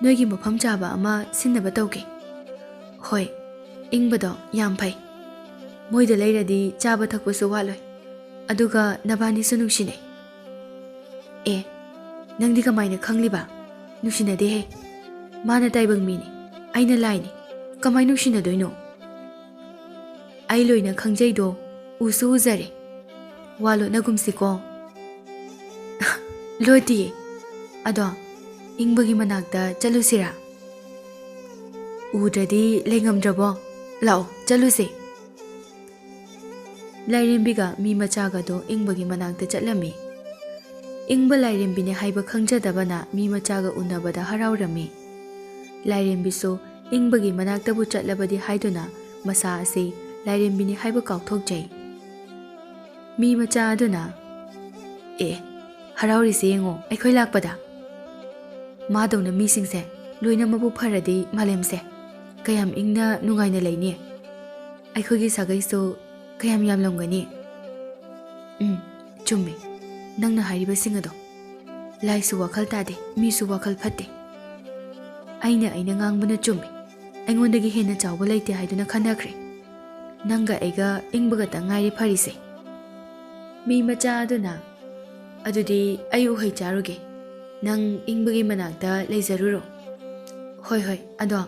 ꯅꯣꯏꯒꯤ ꯃꯐꯝ ꯆꯥꯕ ꯑꯃ ꯁꯤꯟꯅꯕ ꯇꯧꯒꯦ꯫ ꯍꯣꯏ, ꯏꯪꯕꯗꯣ ꯌꯥꯝ ꯐꯩ꯫ ꯃꯣꯏꯗ ꯂꯩꯔꯗꯤ ꯆꯥꯕ ꯊꯛꯄꯁꯨ ꯋꯥꯠꯂꯣꯏ꯫ ꯑꯗꯨꯒ ꯅꯕꯥꯅꯤꯁꯨ ꯅꯨꯡꯁꯤꯅꯩ꯫ ꯑꯦ, ꯅꯪꯗꯤ ꯀꯃꯥꯏꯅ ꯈꯪꯂꯤꯕ? ꯅꯨꯡꯁꯤꯅꯗꯦꯍꯦ꯫ ꯃꯥꯅ ꯇꯥꯏꯕꯪ ꯃꯤꯅꯤ, ꯑꯩꯅ ꯂꯥꯏꯅꯤ꯫ ꯀꯃꯥꯏ ꯅꯨꯡꯁꯤꯅꯗꯣꯏꯅꯣ? ꯑꯩ ꯂꯣꯏꯅ ꯈꯪꯖꯩꯗꯣ, ꯎꯁꯨ ꯎꯖꯔꯦ꯫ ꯋꯥ ꯂꯣꯠꯅꯒꯨꯝꯁꯤꯀꯣ꯫ ꯂꯣꯠꯇꯤꯌꯦ꯫ ꯑꯗꯣ, ꯏꯪꯕꯒꯤ ꯃꯅꯥꯛꯇ ꯆꯠꯂꯨꯁꯤꯔꯥ? ꯎꯗ꯭ꯔꯗꯤ ꯂꯩꯉꯝꯗ꯭ꯔꯕꯣ? ꯂꯥꯛꯑꯣ, ꯆꯠꯂꯨꯁꯦ꯫ ꯂꯥꯏꯔꯦꯝꯕꯤꯒ ꯃꯤ ꯃꯆꯥꯒꯗꯣ ꯏꯪꯕꯒꯤ ꯃꯅꯥꯛꯇ ꯆꯠꯂꯝꯃꯤ꯫ ꯏꯪꯕ ꯂꯥꯏꯔꯦꯝꯕꯤꯅꯦ ꯍꯥꯏꯕ ꯈꯪꯖꯗꯕꯅ ꯃꯤ ꯃꯆꯥꯒ ꯎꯅꯕꯗ ꯍꯔꯥꯎꯔꯝꯃꯤ꯫ ꯂꯥꯏꯔꯦꯝꯕꯤꯁꯨ ꯏꯪꯕꯒꯤ ꯃꯅꯥꯛꯇꯕꯨ ꯆꯠꯂꯕꯗꯤ ꯍꯥꯏꯗꯨꯅ ꯃꯁꯥ ꯑꯁꯤ ꯂꯥꯏꯔꯦꯝꯕꯤꯅꯤ ꯍꯥꯏꯕ ꯀꯥꯎꯊꯣꯛꯆꯩ꯫ ꯃꯤ ꯃꯆꯥ ꯑꯗꯨꯅ, "ꯑꯦ, ꯍꯔꯥꯎꯔꯤꯁꯦ ꯌꯦꯡꯉꯣ, ꯑꯩꯈꯣꯏ ꯂꯥꯛꯄꯗ꯫ ꯃꯥꯗꯧꯅ ꯃꯤꯁꯤꯡꯁꯦ ꯂꯣꯏꯅ ꯃꯕꯨꯛ ꯐꯔꯗꯤ ꯃꯥꯂꯦꯝꯁꯦ ꯀꯌꯥꯝ ꯏꯪꯅ ꯅꯨꯡꯉꯥꯏꯅ ꯂꯩꯅꯤ꯫ ꯑꯩꯈꯣꯏꯒꯤ ꯁꯥꯒꯩꯁꯨ ꯀꯌꯥꯝ ꯌꯥꯝꯂꯝꯒꯅꯤ꯫" ꯎꯝ, ꯆꯨꯝꯃꯤ꯫ ꯅꯪꯅ ꯍꯥꯏꯔꯤꯕꯁꯤꯡ ꯑꯗꯣ꯫ ꯂꯥꯏꯁꯨ ꯋꯥꯈꯜ ꯇꯥꯗꯦ, ꯃꯤꯁꯨ ꯋꯥꯈꯜ ꯐꯠꯇꯦ꯫ ꯑꯩꯅ, ꯑꯩꯅ ꯉꯥꯡꯕꯅ ꯆꯨꯝꯃꯤ꯫ ꯑꯩꯉꯣꯟꯗꯒꯤ ꯍꯦꯟꯅ ꯆꯥꯎꯕ ꯂꯩꯇꯦ ꯍꯥꯏꯗꯨꯅ ꯈꯟꯅꯈ꯭ꯔꯦ꯫ ꯅꯪꯒ ꯑꯩꯒ ꯏꯪꯕꯒꯇ ꯉꯥꯏꯔꯦ ꯐꯔꯤꯁꯦ꯫ ꯃꯤ ꯃꯆꯥ ꯑꯗꯨꯅ, "ꯑꯗꯨꯗꯤ ꯑꯩ ꯎꯍꯩ ꯆꯥꯔꯨꯒꯦ꯫ ꯅꯪ ꯏꯪꯕꯒꯤ ꯃꯅꯥꯛꯇ ꯂꯩꯖꯔꯨꯔꯣ꯫" "ꯍꯣꯏ, ꯍꯣꯏ, ꯑꯗꯣ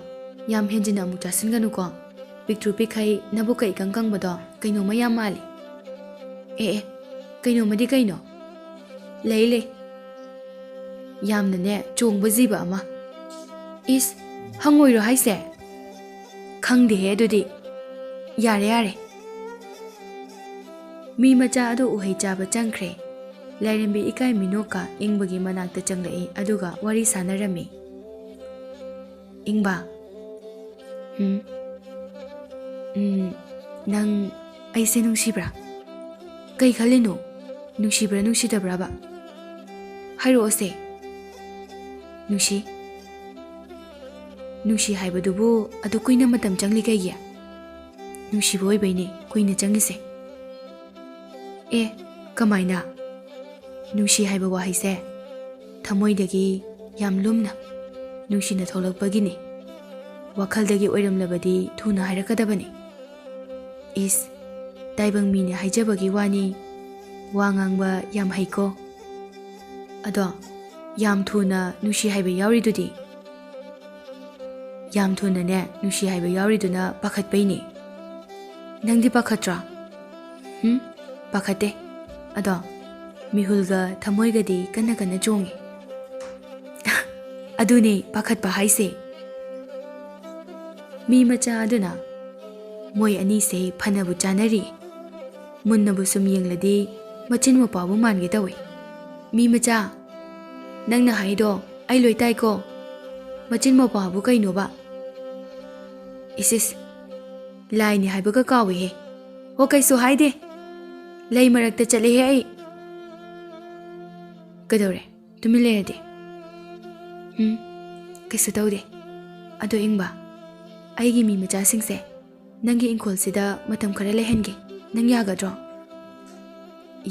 ꯌꯥꯝ ꯍꯦꯟꯖꯤꯟꯅ ꯑꯃꯨꯛ ꯆꯥꯁꯤꯟꯒꯅꯨꯀꯣ꯫ ꯄꯤꯛꯇ꯭ꯔꯨ ꯄꯤꯛꯈꯩ ꯅꯕꯨꯛꯀ ꯏꯀꯪ ꯀꯪꯕꯗꯣ ꯀꯩꯅꯣꯝꯃ ꯌꯥꯝ ꯃꯥꯜꯂꯤ꯫" "ꯑꯦ, ꯑꯦ, ꯀꯩꯅꯣꯝꯃꯗꯤ ꯀꯩꯅꯣ? ꯂꯩ, ꯂꯩ꯫ ꯌꯥꯝꯅꯅꯦ ꯆꯣꯡꯕ ꯖꯤꯕ ꯑꯃ꯫ ꯏꯁ, ꯍꯪꯉꯣꯏꯔꯣ ꯍꯥꯏꯁꯦ? ꯈꯪꯗꯦꯍꯦ ꯑꯗꯨꯗꯤ꯫ ꯌꯥꯔꯦ, ꯌꯥꯔꯦ꯫ ꯃꯤ ꯃꯆꯥ ꯑꯗꯨ ꯎꯍꯩ ꯆꯥꯕ ꯆꯪꯈ꯭ꯔꯦ꯫ ꯂꯥꯏꯔꯦꯝꯕꯤ ꯏꯀꯥꯏ ꯃꯤꯅꯣꯛꯀ ꯏꯪꯕꯒꯤ ꯃꯅꯥꯛꯇ ꯆꯪꯂꯛꯏ, ꯑꯗꯨꯒ ꯋꯥꯔꯤ ꯁꯥꯟꯅꯔꯝꯃꯤ꯫ "ꯏꯪꯕ, ꯎꯝ, ꯎꯝ, ꯅꯪ ꯑꯩꯁꯦ ꯅꯨꯡꯁꯤꯕ꯭ꯔꯥ? ꯀꯩ ꯈꯜꯂꯤꯅꯣ? ꯅꯨꯡꯁꯤꯕ꯭ꯔꯥ ꯅꯨꯡꯁꯤꯗꯕ꯭ꯔꯥꯕ? ꯍꯥꯏꯔꯛꯑꯣꯁꯦ꯫" "ꯅꯨꯡꯁꯤ꯫ ꯅꯨꯡꯁꯤ ꯍꯥꯏꯕꯗꯨꯕꯨ ꯑꯗꯨ ꯀꯨꯏꯅ ꯃꯇꯝ ꯆꯪꯂꯤ ꯀꯩꯒꯤ? ꯅꯨꯡꯁꯤꯕ ꯑꯣꯏꯕꯩꯅꯦ ꯀꯨꯏꯅ ꯆꯪꯉꯤꯁꯦ꯫" "ꯑꯦ, ꯀꯃꯥꯏꯅ?" "ꯅꯨꯡꯁꯤ ꯍꯥꯏꯕ ꯋꯥꯍꯩꯁꯦ ꯊꯃꯣꯏꯗꯒꯤ ꯌꯥꯝ ꯂꯨꯝꯅ, ꯅꯨꯡꯁꯤꯅ ꯊꯣꯛꯂꯛꯄꯒꯤꯅꯤ꯫ ꯋꯥꯈꯜꯗꯒꯤ ꯑꯣꯏꯔꯝꯂꯕꯗꯤ ꯊꯨꯅ ꯍꯥꯏꯔꯛꯀꯗꯕꯅꯤ꯫" "ꯏꯁ, ꯇꯥꯏꯕꯪ ꯃꯤꯅꯦ ꯍꯥꯏꯖꯕꯒꯤ ꯋꯥꯅꯤ, ꯋꯥ ꯉꯥꯡꯕ ꯌꯥꯝ ꯍꯩꯀꯣ꯫ ꯑꯗꯣ, ꯌꯥꯝ ꯊꯨꯅ ꯅꯨꯡꯁꯤ ꯍꯥꯏꯕ ꯌꯥꯎꯔꯤꯗꯨꯗꯤ?" "ꯌꯥꯝ ꯊꯨꯅꯅꯦ ꯅꯨꯡꯁꯤ ꯍꯥꯏꯕ ꯌꯥꯎꯔꯤꯗꯨꯅ ꯄꯥꯈꯠꯄꯩꯅꯤ꯫ ꯅꯪꯗꯤ ꯄꯥꯈꯠꯇ꯭ꯔꯣ?" "ꯍꯨꯝ, ꯄꯥꯈꯠꯇꯦ꯫ ꯑꯗꯣ ꯃꯤꯍꯨꯜꯒ ꯊꯃꯣꯏꯒꯗꯤ ꯀꯟꯅ ꯀꯟꯅ ꯆꯣꯡꯉꯤ꯫" "ꯑꯗꯨꯅꯦ ꯄꯥꯈꯠꯄ ꯍꯥꯏꯁꯦ꯫" ꯃꯤ ꯃꯆꯥ ꯑꯗꯨꯅ, "ꯃꯣꯏ ꯑꯅꯤꯁꯦ ꯐꯅꯕꯨ ꯆꯥꯅꯔꯤ꯫ ꯃꯨꯟꯅꯕꯨ ꯁꯨꯝ ꯌꯦꯡꯂꯗꯤ ꯃꯆꯤꯟ ꯃꯧꯄ꯭ꯋꯥꯕꯨ ꯃꯥꯟꯒꯦ ꯇꯧꯏ꯫" "ꯃꯤ ꯃꯆꯥ, ꯅꯪꯅ ꯍꯥꯏꯗꯣ ꯑꯩ ꯂꯣꯏ ꯇꯥꯏꯀꯣ꯫ ꯃꯆꯤꯟ ꯃꯧꯄ꯭ꯋꯥꯕꯨ ꯀꯩꯅꯣꯕ?" "ꯏꯁ ꯏꯁ, ꯂꯥꯏꯅꯤ ꯍꯥꯏꯕꯒ ꯀꯥꯎꯏꯍꯦ꯫ ꯍꯣ, ꯀꯩꯁꯨ ꯍꯥꯏꯗꯦ꯫ ꯂꯩ ꯃꯔꯛꯇ ꯆꯠꯂꯦꯍꯦ ꯑꯩ꯫" "ꯀꯩꯗꯧꯔꯦ? ꯇꯨꯃꯤꯟ ꯂꯩꯔꯗꯤ?" "ꯎꯝ, ꯀꯩꯁꯨ ꯇꯧꯗꯦ꯫ ꯑꯗꯣ ꯏꯪꯕ, ꯑꯩꯒꯤ ꯃꯤ ꯃꯆꯥꯁꯤꯡꯁꯦ ꯅꯪꯒꯤ ꯏꯪꯈꯣꯜꯁꯤꯗ ꯃꯇꯝ ꯈꯔ ꯂꯩꯍꯟꯒꯦ꯫ ꯅꯪ ꯌꯥꯒꯗ꯭ꯔꯣ?"